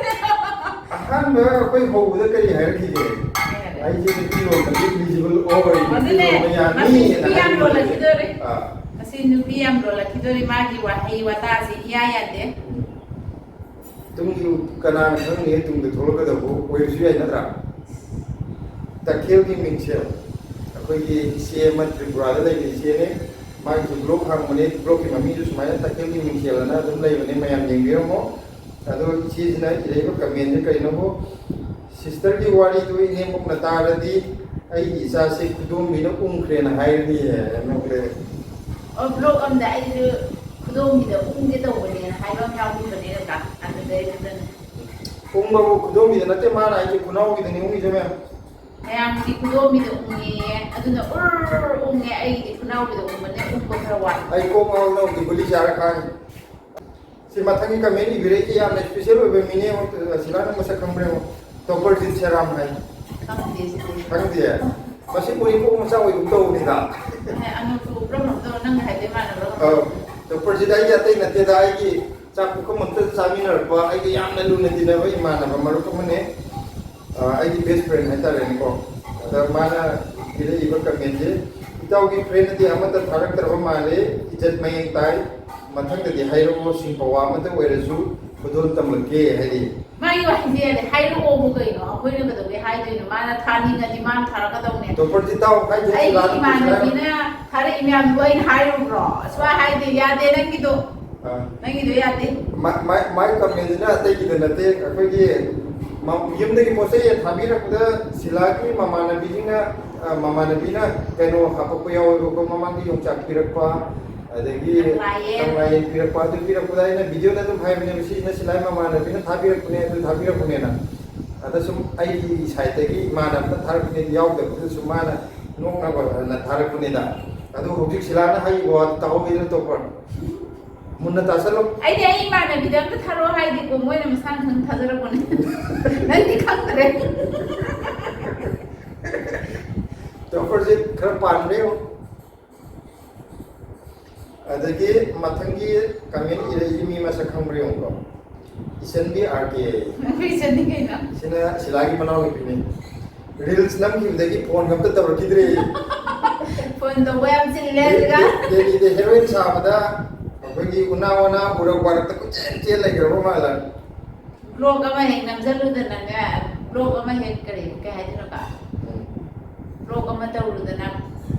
ꯑꯍꯥꯟꯕ ꯑꯩꯈꯣꯏ ꯍꯧꯕꯗ ꯀꯔꯤ ꯍꯥꯏꯔꯛꯈꯤꯒꯦ? ꯀꯩ ꯍꯥꯏꯔꯛꯀꯦ? "ꯑꯩꯁꯦ ꯅꯨꯄꯤ ꯂꯣꯟꯕꯗꯤ eligible ꯑꯣꯏ, ꯅꯨꯄꯤ ꯑꯗꯨꯅꯦ, ꯂꯣꯟꯕ ꯃꯁꯤ ꯌꯥꯅꯤ" ꯅꯨꯄꯤ ꯍꯥꯏꯅ ꯌꯥꯝ ꯍꯥꯏꯈꯤꯕꯅꯦ꯫ ꯂꯣꯜꯂꯛꯈꯤꯗꯣꯔꯦ꯫ ꯑꯥ꯫ ꯃꯁꯤ ꯅꯨꯄꯤ ꯌꯥꯝ ꯂꯣꯜꯂꯛꯈꯤꯗꯣꯔꯦ, ꯃꯥꯒꯤ ꯋꯥꯍꯩ ꯋꯥꯇꯥꯁꯦ ꯏꯌꯥ ꯌꯥꯗꯦ꯫ ꯎꯝ꯫ ꯇꯨꯡꯒꯤ ꯀꯅꯥꯅ ꯈꯪꯅꯤ, ꯇꯨꯡꯗ ꯊꯣꯛꯂꯛꯀꯗꯕ ꯑꯣꯏꯕꯁꯨ ꯌꯥꯏ, ꯅꯠꯇ꯭ꯔꯥ? ꯇꯈꯦꯜꯒꯤ ꯃꯤꯡꯁꯦꯜ, ꯑꯩꯈꯣꯏꯒꯤ ꯏꯆꯦ ꯑꯃ ꯇ꯭ꯔꯤꯄꯨꯔꯥꯗ ꯂꯩꯕ ꯏꯆꯦꯅꯦ, ꯃꯥꯒꯤꯁꯨ ꯕ꯭ꯂꯣꯛ ꯍꯥꯡꯕꯅꯦ, ꯕ꯭ꯂꯣꯛꯀꯤ ꯃꯃꯤꯡꯁꯨ ꯁꯨꯃꯥꯏꯅ ꯇꯈꯦꯜꯒꯤ ꯃꯤꯡꯁꯦꯜ ꯑꯅ ꯑꯗꯨꯝ ꯂꯩꯕꯅꯦ, ꯃꯌꯥꯝ ꯌꯦꯡꯕꯤꯔꯝꯃꯣ꯫ ꯑꯗꯣ ꯏꯆꯦꯁꯤꯅ ꯏꯔꯛꯏꯕ ꯀꯃꯦꯟꯁꯦ ꯀꯔꯤꯅꯣꯕꯨ, "ꯁꯤꯁꯇꯔꯒꯤ ꯋꯥꯔꯤꯗꯨ ꯏꯅꯦꯝꯕꯣꯛꯅ ꯇꯥꯔꯗꯤ ꯑꯩꯒꯤ ꯏꯆꯥꯁꯦ ꯈꯨꯗꯣꯝꯕꯤꯅ ꯎꯝꯈ꯭ꯔꯦꯅ ꯍꯥꯏꯔꯅꯤ" ꯍꯥꯏꯅ ꯅꯣꯛꯂꯛꯑꯦ꯫ ꯑꯣ, ꯕ꯭ꯂꯣꯛ ꯑꯝꯗ ꯑꯩꯁꯨ ꯈꯨꯗꯣꯝꯕꯤꯗ ꯎꯝꯒꯦ ꯇꯧꯕꯅꯦꯅ ꯍꯥꯏꯕ ꯑꯃ ꯌꯥꯎꯈꯤꯕꯅꯦ ꯅꯠꯇ꯭ꯔꯥ? ꯑꯗꯨꯗꯩꯗꯨꯗꯅꯦ꯫ ꯎꯝꯕꯕꯨ ꯈꯨꯗꯣꯝꯕꯤꯗ ꯅꯠꯇꯦ, ꯃꯥꯅ ꯍꯥꯏꯁꯦ ꯈꯨꯅꯥꯎꯒꯤꯗꯅꯤ ꯎꯝꯃꯤꯁꯦ, ꯃꯌꯥꯝ꯫ ꯃꯌꯥꯝꯒꯤ ꯈꯨꯗꯣꯝꯕꯤꯗ ꯎꯝꯉꯦꯌꯦ, ꯑꯗꯨꯅ ꯎꯔ ꯎꯝꯉꯦ, ꯑꯩꯒꯤꯗꯤ ꯈꯨꯅꯥꯎꯒꯤꯗ ꯎꯝꯕꯅꯦ, ꯎꯝꯕ ꯈꯔ ꯋꯥꯠꯂꯦ꯫ ꯑꯩ ꯀꯣꯛ ꯉꯥꯎ ꯅꯧꯗꯤ ꯒꯨꯂꯤ ꯆꯥꯔ ꯈꯥꯡꯉꯤ꯫ ꯁꯤ ꯃꯊꯪꯒꯤ ꯀꯃꯦꯟ ꯏꯕꯤꯔꯛꯏꯁꯦ ꯌꯥꯝꯅ ꯏꯁꯄꯤꯁꯦꯜ ꯑꯣꯏꯕ ꯃꯤꯅꯦ꯫ ꯁꯤꯂꯥ, ꯅꯪ ꯃꯁꯛ ꯈꯪꯕ꯭ꯔꯥ ꯌꯦꯡꯉꯣ꯫ ꯇꯣꯄꯔꯖꯤꯠ ꯁꯦꯔꯥꯝ ꯍꯥꯏ꯫ ꯈꯪꯗꯦ ꯁꯤꯗꯤ꯫ ꯈꯪꯗꯦ? ꯃꯁꯤ ꯎꯔꯤꯄꯣꯛ ꯃꯆꯥ ꯑꯣꯏꯒꯨꯝ ꯇꯧꯕꯅꯤꯗ꯫ ꯑꯦ, ꯑꯉꯛꯄ ꯎꯕ꯭ꯔꯥ ꯀꯩꯅꯣꯝ ꯇꯧꯔꯦ, ꯅꯪꯒ ꯍꯥꯏꯐꯦꯠ ꯃꯥꯟꯅꯕ꯭ꯔꯥ ꯀꯩꯅꯣꯝ ꯑꯧ, ꯇꯧꯔꯦ꯫ ꯇꯣꯄꯔꯖꯤꯠ ꯍꯥꯏꯁꯦ ꯑꯇꯩ ꯅꯠꯇꯦꯗ, ꯑꯩꯒꯤ ꯆꯥꯛ ꯄꯨꯈꯝ ꯑꯝꯇ ꯆꯥꯃꯤꯟꯅꯔꯛꯄ, ꯑꯩꯒ ꯌꯥꯝꯅ ꯂꯨꯅ ꯇꯤꯟꯅꯕ ꯏꯃꯥꯟꯅꯕ ꯃꯔꯨꯞ ꯑꯃꯅꯦ꯫ ꯑ, ꯑꯩꯒꯤ ꯕꯦꯁ ꯐ꯭ꯔꯦꯟ ꯍꯥꯏꯇꯥꯔꯦꯅꯦꯀꯣ꯫ ꯑꯗ ꯃꯥꯅ ꯄꯤꯔꯛꯏꯕ ꯀꯃꯦꯟꯁꯦ, "ꯏꯇꯥꯎꯒꯤ ꯐ꯭ꯔꯦꯟꯅꯗꯤ ꯑꯃꯠꯇ ꯊꯥꯔꯛꯇ꯭ꯔꯕ ꯃꯥꯜꯂꯦ, ꯏꯖꯠ ꯃꯌꯦꯡ ꯇꯥꯏ꯫ ꯃꯊꯪꯗꯗꯤ ꯍꯥꯏꯔꯛꯑꯣ, ꯁꯤꯡ ꯄꯋꯥ ꯑꯃꯇ ꯑꯣꯏꯔꯁꯨ, ꯈꯨꯗꯣꯜ ꯇꯝꯂꯛꯀꯦ ꯍꯥꯏꯗꯤ꯫ ꯃꯥꯒꯤ ꯋꯥꯍꯩꯁꯦ ꯌꯥꯔꯦ, ꯍꯥꯏꯔꯛꯑꯣꯕꯨ ꯀꯩꯅꯣ? ꯑꯩꯈꯣꯏꯅ ꯀꯩꯗꯧꯕꯩ ꯍꯥꯏꯗꯣꯏꯅꯣ? ꯃꯥꯅ ꯊꯥꯅꯤꯡꯉꯗꯤ ꯃꯥꯅ ꯊꯥꯔꯛꯀꯗꯧꯅꯦ꯫ ꯇꯣꯄꯔꯁꯤ ꯇꯥꯎ ꯍꯥꯏꯗꯣ ꯑꯩꯒꯤ ꯁꯤꯂꯥꯅ ꯏꯃꯥꯟꯅꯕꯤꯅ ꯊꯥꯔꯛꯏ ꯃꯌꯥꯝꯗꯨꯕꯨ ꯑꯩꯅ ꯍꯥꯏꯔꯨꯕ꯭ꯔꯣ? ꯁꯨꯃꯥꯏ ꯍꯥꯏꯗꯦ, ꯌꯥꯗꯦ ꯅꯪꯒꯤꯗꯣ꯫ ꯑꯥ, ꯅꯪꯒꯤꯗꯣ ꯌꯥꯗꯦ꯫ ꯃꯥꯏ ꯃꯥꯏ ꯃꯥꯏ ꯀꯃꯦꯟꯁꯤꯅ ꯑꯇꯩꯒꯤꯗ ꯅꯠꯇꯦ, ꯑꯩꯈꯣꯏꯒꯤ ꯃ- ꯌꯨꯝꯗꯒꯤ ꯄꯣꯠ ꯆꯩ ꯊꯥꯕꯤꯔꯛꯄꯗ ꯁꯤꯂꯥꯒꯤ ꯃꯃꯥꯟꯅꯕꯤꯁꯤꯡꯅ, ꯑ, ꯃꯃꯥꯟꯅꯕꯤꯅ ꯀꯩꯅꯣ ꯍꯥꯄꯛꯄ ꯌꯥꯎꯋꯦꯕꯀꯣ, ꯃꯃꯥꯡꯒꯤ ꯌꯣꯡꯆꯥꯛ ꯄꯤꯔꯛꯄ, ꯑꯗꯒꯤ ꯀꯪꯂꯥꯌꯦꯟ꯫ ꯀꯪꯂꯥꯌꯦꯟ ꯄꯤꯔꯛꯄ, ꯑꯗꯨ ꯄꯤꯔꯛꯄꯗ ꯑꯩꯅ ꯚꯤꯗꯤꯑꯣꯗ ꯑꯗꯨꯝ ꯍꯥꯏꯕꯅꯦꯕ, ꯁꯤꯁꯤꯅ ꯁꯤꯂꯥꯒꯤ ꯃꯃꯥꯟꯅꯕꯤꯅ ꯊꯥꯕꯤꯔꯛꯄꯅꯦ, ꯑꯗꯨ ꯊꯥꯕꯤꯔꯛꯄꯅꯦꯅ꯫ ꯑꯗ ꯁꯨꯝ ꯑꯩꯒꯤ ꯁꯥꯏꯠꯇꯒꯤ ꯏꯃꯥꯟꯅꯕꯅ ꯊꯥꯔꯛꯄꯅꯦ, ꯌꯥꯎꯗꯕꯗꯨꯗ ꯁꯨꯝ ꯃꯥꯅ ꯅꯣꯛꯅꯕꯅ ꯊꯥꯔꯛꯄꯅꯤꯗ꯫ ꯑꯗꯨ ꯍꯧꯖꯤꯛ ꯁꯤꯂꯥꯅ ꯍꯥꯏꯈꯤꯕ ꯋꯥꯗꯨ ꯇꯥꯍꯧꯋꯤꯗꯅ ꯇꯣꯄꯔ꯫ ꯃꯨꯟꯅ ꯇꯥꯁꯜꯂꯣ꯫ ꯑꯩꯗꯤ ꯑꯩ ꯏꯃꯥꯟꯅꯕꯤꯗ ꯑꯝꯇ ꯊꯥꯔꯛꯑꯣ ꯍꯥꯏꯗꯦꯀꯣ, ꯃꯣꯏꯅ ꯃꯁꯥꯅ ꯈꯪ ꯊꯥꯖꯔꯛꯄꯅꯦ꯫ ꯅꯪꯗꯤ ꯈꯪꯗ꯭ꯔꯦ꯫ ꯇꯣꯄꯔꯁꯦ ꯈꯔ ꯄꯥꯟꯕ꯭ꯔꯥ ꯌꯦꯡꯉꯣ꯫ ꯑꯗꯒꯤ ꯃꯊꯪꯒꯤ ꯀꯃꯦꯟ ꯏꯔꯛꯏ ꯃꯤ ꯃꯁꯛ ꯈꯪꯕ꯭ꯔꯥ ꯌꯦꯡꯉꯨꯀꯣ꯫ ꯏꯆꯟꯕꯤ ꯑꯥꯔ ꯀꯦ꯫ ꯅꯈꯣꯏ ꯏꯆꯟꯗꯤ ꯀꯩꯅꯣ? ꯁꯤꯅ ꯁꯤꯂꯥꯒꯤ ꯃꯅꯥꯎꯅꯨꯄꯤꯅꯤ꯫ ꯔꯤꯜꯁ ꯅꯝꯈꯤꯕꯗꯒꯤ ꯐꯣꯟ ꯑꯝꯇ ꯇꯧꯔꯛꯈꯤꯗ꯭ꯔꯦ꯫ ꯐꯣꯟ ꯇꯧꯕ ꯌꯥꯝ ꯆꯤꯜꯂꯦ ꯍꯧꯖꯤꯛꯀꯥꯟ꯫ ꯗꯦꯜꯂꯤꯗ ꯍꯦꯔꯣꯏꯟ ꯁꯥꯕꯗ ꯑꯩꯈꯣꯏꯒꯤ ꯎꯅꯥ ꯋꯥꯅꯥ ꯎꯔꯛ ꯋꯥꯔꯛꯇ ꯀꯣꯏꯆꯦꯟ ꯆꯦꯟ ꯂꯩꯈ꯭ꯔꯕ ꯃꯥꯜꯂꯦ꯫ ꯕ꯭ꯂꯣꯛ ꯑꯃ ꯍꯦꯛ ꯅꯝꯁꯤꯜꯂꯨꯗꯅꯅꯦ, ꯕ꯭ꯂꯣꯛ ꯑꯃ ꯍꯦꯛ ꯀꯔꯤ, ꯀꯩ ꯍꯥꯏꯗꯣꯏꯅꯣꯕ? ꯎꯝ꯫ ꯕ꯭ꯂꯣꯛ ꯑꯃ ꯇꯧꯔꯨꯗꯅ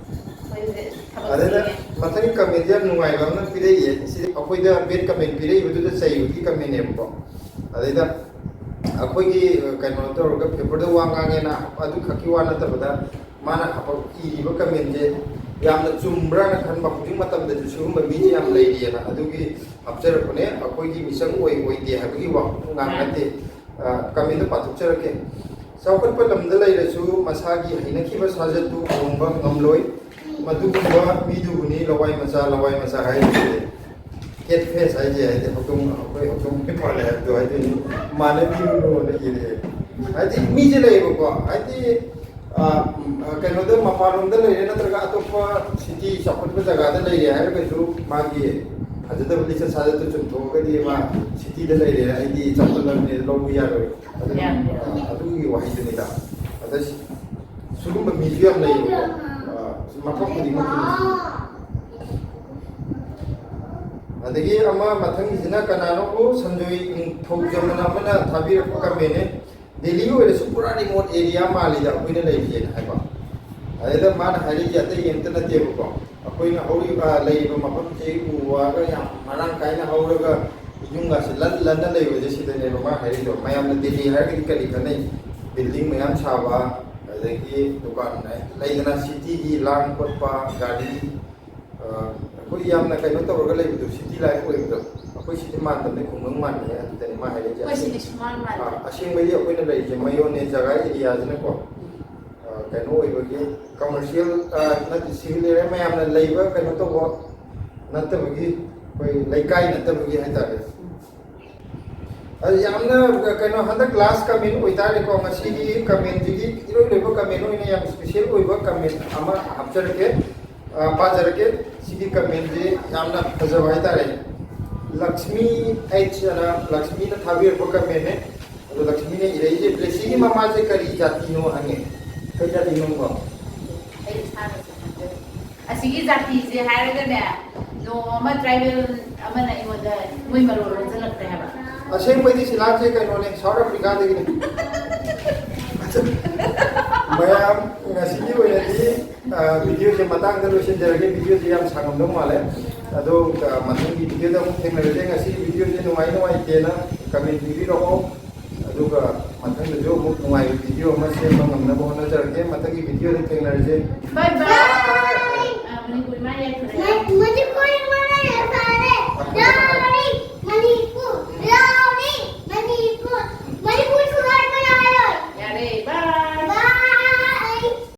ꯑꯩꯈꯣꯏꯁꯦ ꯊꯕꯛ ꯑꯗꯨꯅ ꯆꯤꯜꯂꯦ꯫ ꯃꯊꯪꯒꯤ ꯀꯃꯦꯟꯁꯦ ꯌꯥꯝ ꯅꯨꯡꯉꯥꯏꯕ ꯑꯃ ꯄꯤꯔꯛꯏꯌꯦ꯫ ꯁꯤ ꯑꯩꯈꯣꯏꯗ ꯕꯦꯠ ꯀꯃꯦꯟ ꯄꯤꯔꯛꯏꯕꯗꯨꯗ ꯆꯩꯕꯒꯤ ꯀꯃꯦꯟꯅꯦꯕꯀꯣ꯫ ꯑꯗꯩꯗ ꯑꯩꯈꯣꯏꯒꯤ ꯀꯩꯅꯣ ꯇꯧꯔꯒ ꯄꯦꯄꯔꯗ ꯋꯥ ꯉꯥꯡꯉꯦꯅ ꯑꯗꯨ ꯈꯛꯀꯤ ꯋꯥ ꯅꯠꯇꯕꯗ ꯃꯥꯅ ꯍꯥꯄꯛ-, ꯏꯔꯤꯕ ꯀꯃꯦꯟꯁꯦ ꯌꯥꯝꯅ ꯆꯨꯝꯕ꯭ꯔꯥꯅ ꯈꯟꯕ, ꯍꯧꯖꯤꯛ ꯃꯇꯝꯗꯁꯨ ꯁꯤꯒꯨꯝꯕ ꯃꯤꯁꯦ ꯌꯥꯝ ꯂꯩꯔꯤꯑꯅ ꯑꯗꯨꯒꯤ ꯍꯥꯞꯆꯔꯛꯄꯅꯦ꯫ ꯑꯩꯈꯣꯏꯒꯤ ꯃꯤꯆꯪ ꯑꯣꯏ ꯑꯣꯏꯗꯦ ꯍꯥꯏꯕꯒꯤ ꯋꯥ ꯉꯥꯡ ꯅꯠꯇꯦ꯫ ꯑ, ꯀꯃꯦꯟꯗꯣ ꯄꯥꯊꯣꯛꯆꯔꯛꯀꯦ꯫ ꯆꯥꯎꯈꯠꯄ ꯂꯝꯗ ꯂꯩꯔꯁꯨ ꯃꯁꯥꯒꯤ ꯍꯩꯅꯈꯤꯕ ꯁꯥꯖꯠꯇꯨ ꯍꯣꯡꯕ ꯉꯝꯂꯣꯏ꯫ ꯃꯗꯨꯒꯨꯝꯕ ꯃꯤꯗꯨꯕꯨꯅꯤ ꯂꯋꯥꯏ ꯃꯆꯥ, ꯂꯋꯥꯏ ꯃꯆꯥ ꯍꯥꯏꯔꯤꯁꯦ꯫ ꯀꯦꯠ ꯐꯦꯁ ꯍꯥꯏꯁꯦ, ꯍꯥꯏꯗꯤ ꯍꯧꯗꯣꯡ, ꯑꯩꯈꯣꯏ ꯍꯧꯗꯣꯡ ꯄꯥꯜꯂꯦ ꯍꯥꯏꯕꯗꯣ ꯍꯥꯏꯗꯣꯏꯅꯤ꯫ ꯃꯥꯟꯅꯕꯤꯔꯨꯅꯣꯅ ꯏꯔꯛꯑꯦ꯫ ꯍꯥꯏꯗꯤ ꯃꯤꯁꯦ ꯂꯩꯌꯦꯕꯀꯣ, ꯍꯥꯏꯗꯤ, ꯑ, ꯎꯝ, ꯀꯩꯅꯣꯗ ꯃꯄꯥꯟꯂꯣꯝꯗ ꯂꯩꯔꯦ ꯅꯠꯇ꯭ꯔꯒ ꯑꯇꯣꯞꯄ ꯁꯤꯇꯤ ꯆꯥꯎꯈꯠꯄ ꯖꯒꯥꯗ ꯂꯩꯔꯦ ꯍꯥꯏꯔꯒꯁꯨ ꯃꯥꯒꯤ ꯐꯖꯗꯕ ꯂꯤꯆꯠ ꯁꯥꯖꯠꯇꯨ ꯆꯨꯝꯊꯣꯛꯑꯒꯗꯤ ꯃꯥ ꯁꯤꯇꯤꯗ ꯂꯩꯔꯦ, ꯑꯩꯗꯤ ꯆꯥꯎꯈꯠꯂꯕꯅꯦ ꯂꯧꯕ ꯌꯥꯔꯣꯏ꯫ ꯑꯗꯨ, ꯌꯥꯔꯣꯏ꯫ ꯑ, ꯑꯗꯨꯒꯤ ꯋꯥꯍꯩꯗꯨꯅꯤꯗ꯫ ꯑꯗ ꯁꯤ-, ꯁꯤꯒꯨꯝꯕ ꯃꯤꯁꯨ ꯌꯥꯝ ꯂꯩꯌꯦꯕꯀꯣ꯫ ꯑ, ꯃꯐꯝ ꯈꯨꯗꯤꯡꯃꯛꯀꯤ ꯃꯤꯁꯨ꯫ ꯑꯗꯒꯤ ꯑꯃ ꯃꯊꯪꯒꯤꯁꯤꯅ ꯀꯅꯥꯅꯣꯕꯨ ꯁꯟꯖꯣꯏ ꯅꯤꯡꯊꯧꯖꯝ ꯑꯅ ꯑꯃꯅ ꯊꯥꯕꯤꯔꯛꯄ ꯀꯃꯦꯟꯅꯦ꯫ ꯗꯦꯜꯂꯤ ꯑꯣꯏꯔꯁꯨ ꯄꯨꯔꯥ ꯔꯤꯃꯣꯠ ꯑꯦꯔꯤꯌꯥ ꯃꯥꯜꯂꯤꯗ ꯑꯩꯈꯣꯏꯅ ꯂꯩꯔꯤꯁꯦꯅ ꯍꯥꯏꯕ꯫ ꯑꯗꯨꯗ ꯃꯥꯅ ꯍꯥꯏꯔꯤꯁꯦ ꯑꯇꯩ ꯑꯝꯇ ꯅꯠꯇꯦꯕꯀꯣ, ꯑꯩꯈꯣꯏꯅ ꯍꯧꯔꯤꯕ, ꯂꯩꯔꯤꯕ ꯃꯐꯝꯁꯤ ꯎ ꯋꯥꯒ ꯌꯥꯝ ꯃꯔꯥꯡ ꯀꯥꯏꯅ ꯍꯧꯔꯒ ꯌꯨꯝꯒꯁꯦ ꯂꯟ ꯂꯟꯅ ꯂꯩꯕꯁꯦ ꯁꯤꯗꯅꯦꯕ ꯃꯥ ꯍꯥꯏꯔꯤꯗꯣ꯫ ꯃꯌꯥꯝꯅ ꯗꯦꯜꯂꯤ ꯍꯥꯏꯔꯒꯗꯤ ꯀꯔꯤ ꯈꯟꯅꯩ? ꯕꯤꯜꯗꯤꯡ ꯃꯌꯥꯝ ꯁꯥꯕ, ꯑꯗꯒꯤ ꯗꯨꯀꯥꯟ ꯂꯩꯗꯅ, ꯁꯤꯇꯤꯒꯤ ꯂꯥꯡ ꯈꯣꯠꯄ, ꯒꯥꯔꯤ, ꯑ, ꯑꯩꯈꯣꯏ ꯌꯥꯝꯅ ꯀꯩꯅꯣ ꯇꯧꯔꯒ ꯂꯩꯕꯗꯣ, ꯁꯤꯇꯤ ꯂꯥꯏꯐ ꯑꯣꯏꯕꯗꯣ꯫ ꯑꯩꯈꯣꯏ ꯁꯤꯗꯤ ꯃꯥꯟꯗꯕꯅꯦ, ꯈꯨꯡꯒꯪ ꯃꯥꯟꯕꯅꯦ, ꯑꯗꯨꯗꯅꯦ ꯃꯥ ꯍꯥꯏꯔꯛꯏꯁꯦ꯫ ꯑꯩꯈꯣꯏ ꯁꯤꯗꯤ ꯁꯨꯃꯥꯡ ꯃꯥꯟꯗꯦ꯫ ꯑ, ꯑꯁꯦꯡꯕꯗꯤ ꯑꯩꯈꯣꯏꯅ ꯂꯩꯔꯤꯁꯦ ꯃꯌꯣꯟꯅꯦ, ꯖꯒꯥ ꯑꯦꯔꯤꯌꯥꯁꯤꯅꯀꯣ꯫ ꯑ, ꯀꯩꯅꯣ ꯑꯣꯏꯕꯒꯤ, ꯀꯃꯔꯁꯤꯌꯦꯜ, ꯑ, ꯅꯠꯇꯦ, ꯁꯤꯚꯤꯜ ꯑꯦꯔꯤꯌꯥ ꯃꯌꯥꯝꯅ ꯂꯩꯕ ꯀꯩꯅꯣ ꯇꯧꯕ ꯅꯠꯇꯕꯒꯤ, ꯑꯩꯈꯣꯏ ꯂꯩꯀꯥꯏ ꯅꯠꯇꯕꯒꯤ ꯍꯥꯏꯇꯥꯔꯦ꯫ ꯑꯗꯨ ꯌꯥꯝꯅ ꯀꯩꯅꯣ, ꯍꯟꯗꯛ ꯂꯥꯁ ꯀꯃꯦꯟ ꯑꯣꯏꯇꯥꯔꯦꯀꯣ, ꯉꯁꯤꯒꯤ ꯀꯃꯦꯟꯁꯤꯒꯤ ꯏꯔꯣꯏ ꯂꯣꯏꯕ ꯀꯃꯦꯟ ꯑꯣꯏꯅ ꯌꯥꯝ ꯏꯁꯄꯤꯁꯦꯜ ꯑꯣꯏꯕ ꯀꯃꯦꯟ ꯑꯃ ꯍꯥꯞꯆꯔꯛꯀꯦ, ꯑ, ꯄꯥꯖꯔꯛꯀꯦ꯫ ꯁꯤꯒꯤ ꯀꯃꯦꯟꯁꯤ ꯌꯥꯝꯅ ꯐꯖꯕ ꯍꯥꯏꯇꯥꯔꯦ꯫ ꯂꯛꯁꯃꯤ ꯑꯩꯆ ꯑꯅ ꯂꯛꯁꯃꯤꯅ ꯊꯥꯕꯤꯔꯛꯄ ꯀꯃꯦꯟꯅꯦ꯫ ꯑꯗꯣ ꯂꯛꯁꯃꯤꯅ ꯏꯔꯛꯏꯁꯦ, "ꯕ꯭ꯂꯦꯁꯤꯒꯤ ꯃꯃꯥꯁꯦ ꯀꯔꯤ ꯖꯥꯇꯤꯅꯣ?" ꯍꯪꯉꯦ꯫ ꯀꯔꯤ ꯖꯥꯇꯤꯅꯣ ꯀꯣ? ꯑꯩ ꯏꯁꯥꯅꯁꯨ ꯈꯪꯖꯗꯦ꯫ ꯑꯁꯤꯒꯤ ꯖꯥꯇꯤꯁꯦ ꯍꯥꯏꯔꯒꯅꯦ, ꯅꯣꯡꯃ ꯑꯃ ꯇ꯭ꯔꯥꯏꯕꯦꯜ ꯑꯃꯅ ꯑꯩꯉꯣꯟꯗ ꯃꯣꯏ ꯃꯔꯣꯟ ꯂꯣꯟꯁꯤꯜꯂꯛꯇ꯭ꯔꯦ ꯍꯥꯏꯕ꯫ ꯑꯁꯦꯡꯕꯩꯗꯤ ꯁꯤꯂꯥꯛꯁꯦ ꯀꯩꯅꯣꯅꯦ, ꯁꯥꯎꯠ ꯑꯐ꯭ꯔꯤꯀꯥꯗꯒꯤꯅꯤ꯫ ꯃꯌꯥꯝ, ꯉꯁꯤꯒꯤ ꯑꯣꯏꯅꯗꯤ, ꯑ, ꯚꯤꯗꯤꯑꯣꯁꯦ ꯃꯇꯥꯡꯗ ꯂꯣꯏꯁꯤꯟꯖꯔꯒꯦ꯫ ꯚꯤꯗꯤꯑꯣꯁꯦ ꯌꯥꯝ ꯁꯥꯡꯉꯝꯗꯧ ꯃꯥꯜꯂꯦ꯫ ꯑꯗꯣ, ꯑ, ꯃꯊꯪꯒꯤ ꯚꯤꯗꯤꯑꯣꯗ ꯑꯃꯨꯛ ꯊꯦꯡꯅꯔꯁꯦ꯫ ꯉꯁꯤꯒꯤ ꯚꯤꯗꯤꯑꯣꯁꯦ ꯅꯨꯡꯉꯥꯏ ꯅꯨꯡꯉꯥꯏꯇꯦꯅ ꯀꯃꯦꯟ ꯄꯤꯕꯤꯔꯛꯑꯣ꯫ ꯑꯗꯨꯒ ꯃꯊꯪꯗꯁꯨ ꯑꯃꯨꯛ ꯅꯨꯡꯉꯥꯏꯕ ꯚꯤꯗꯤꯑꯣ ꯑꯃ ꯁꯦꯝꯕ ꯉꯝꯅꯕ ꯍꯣꯠꯅꯖꯔꯛꯀꯦ꯫ ꯃꯊꯪꯒꯤ ꯚꯤꯗꯤꯑꯣꯗ ꯊꯦꯡꯅꯔꯁꯦ꯫ Bye bye. ꯑ, ꯃꯅꯤꯄꯨꯔꯤ ꯃꯥ ꯌꯥꯏꯐꯔꯦ꯫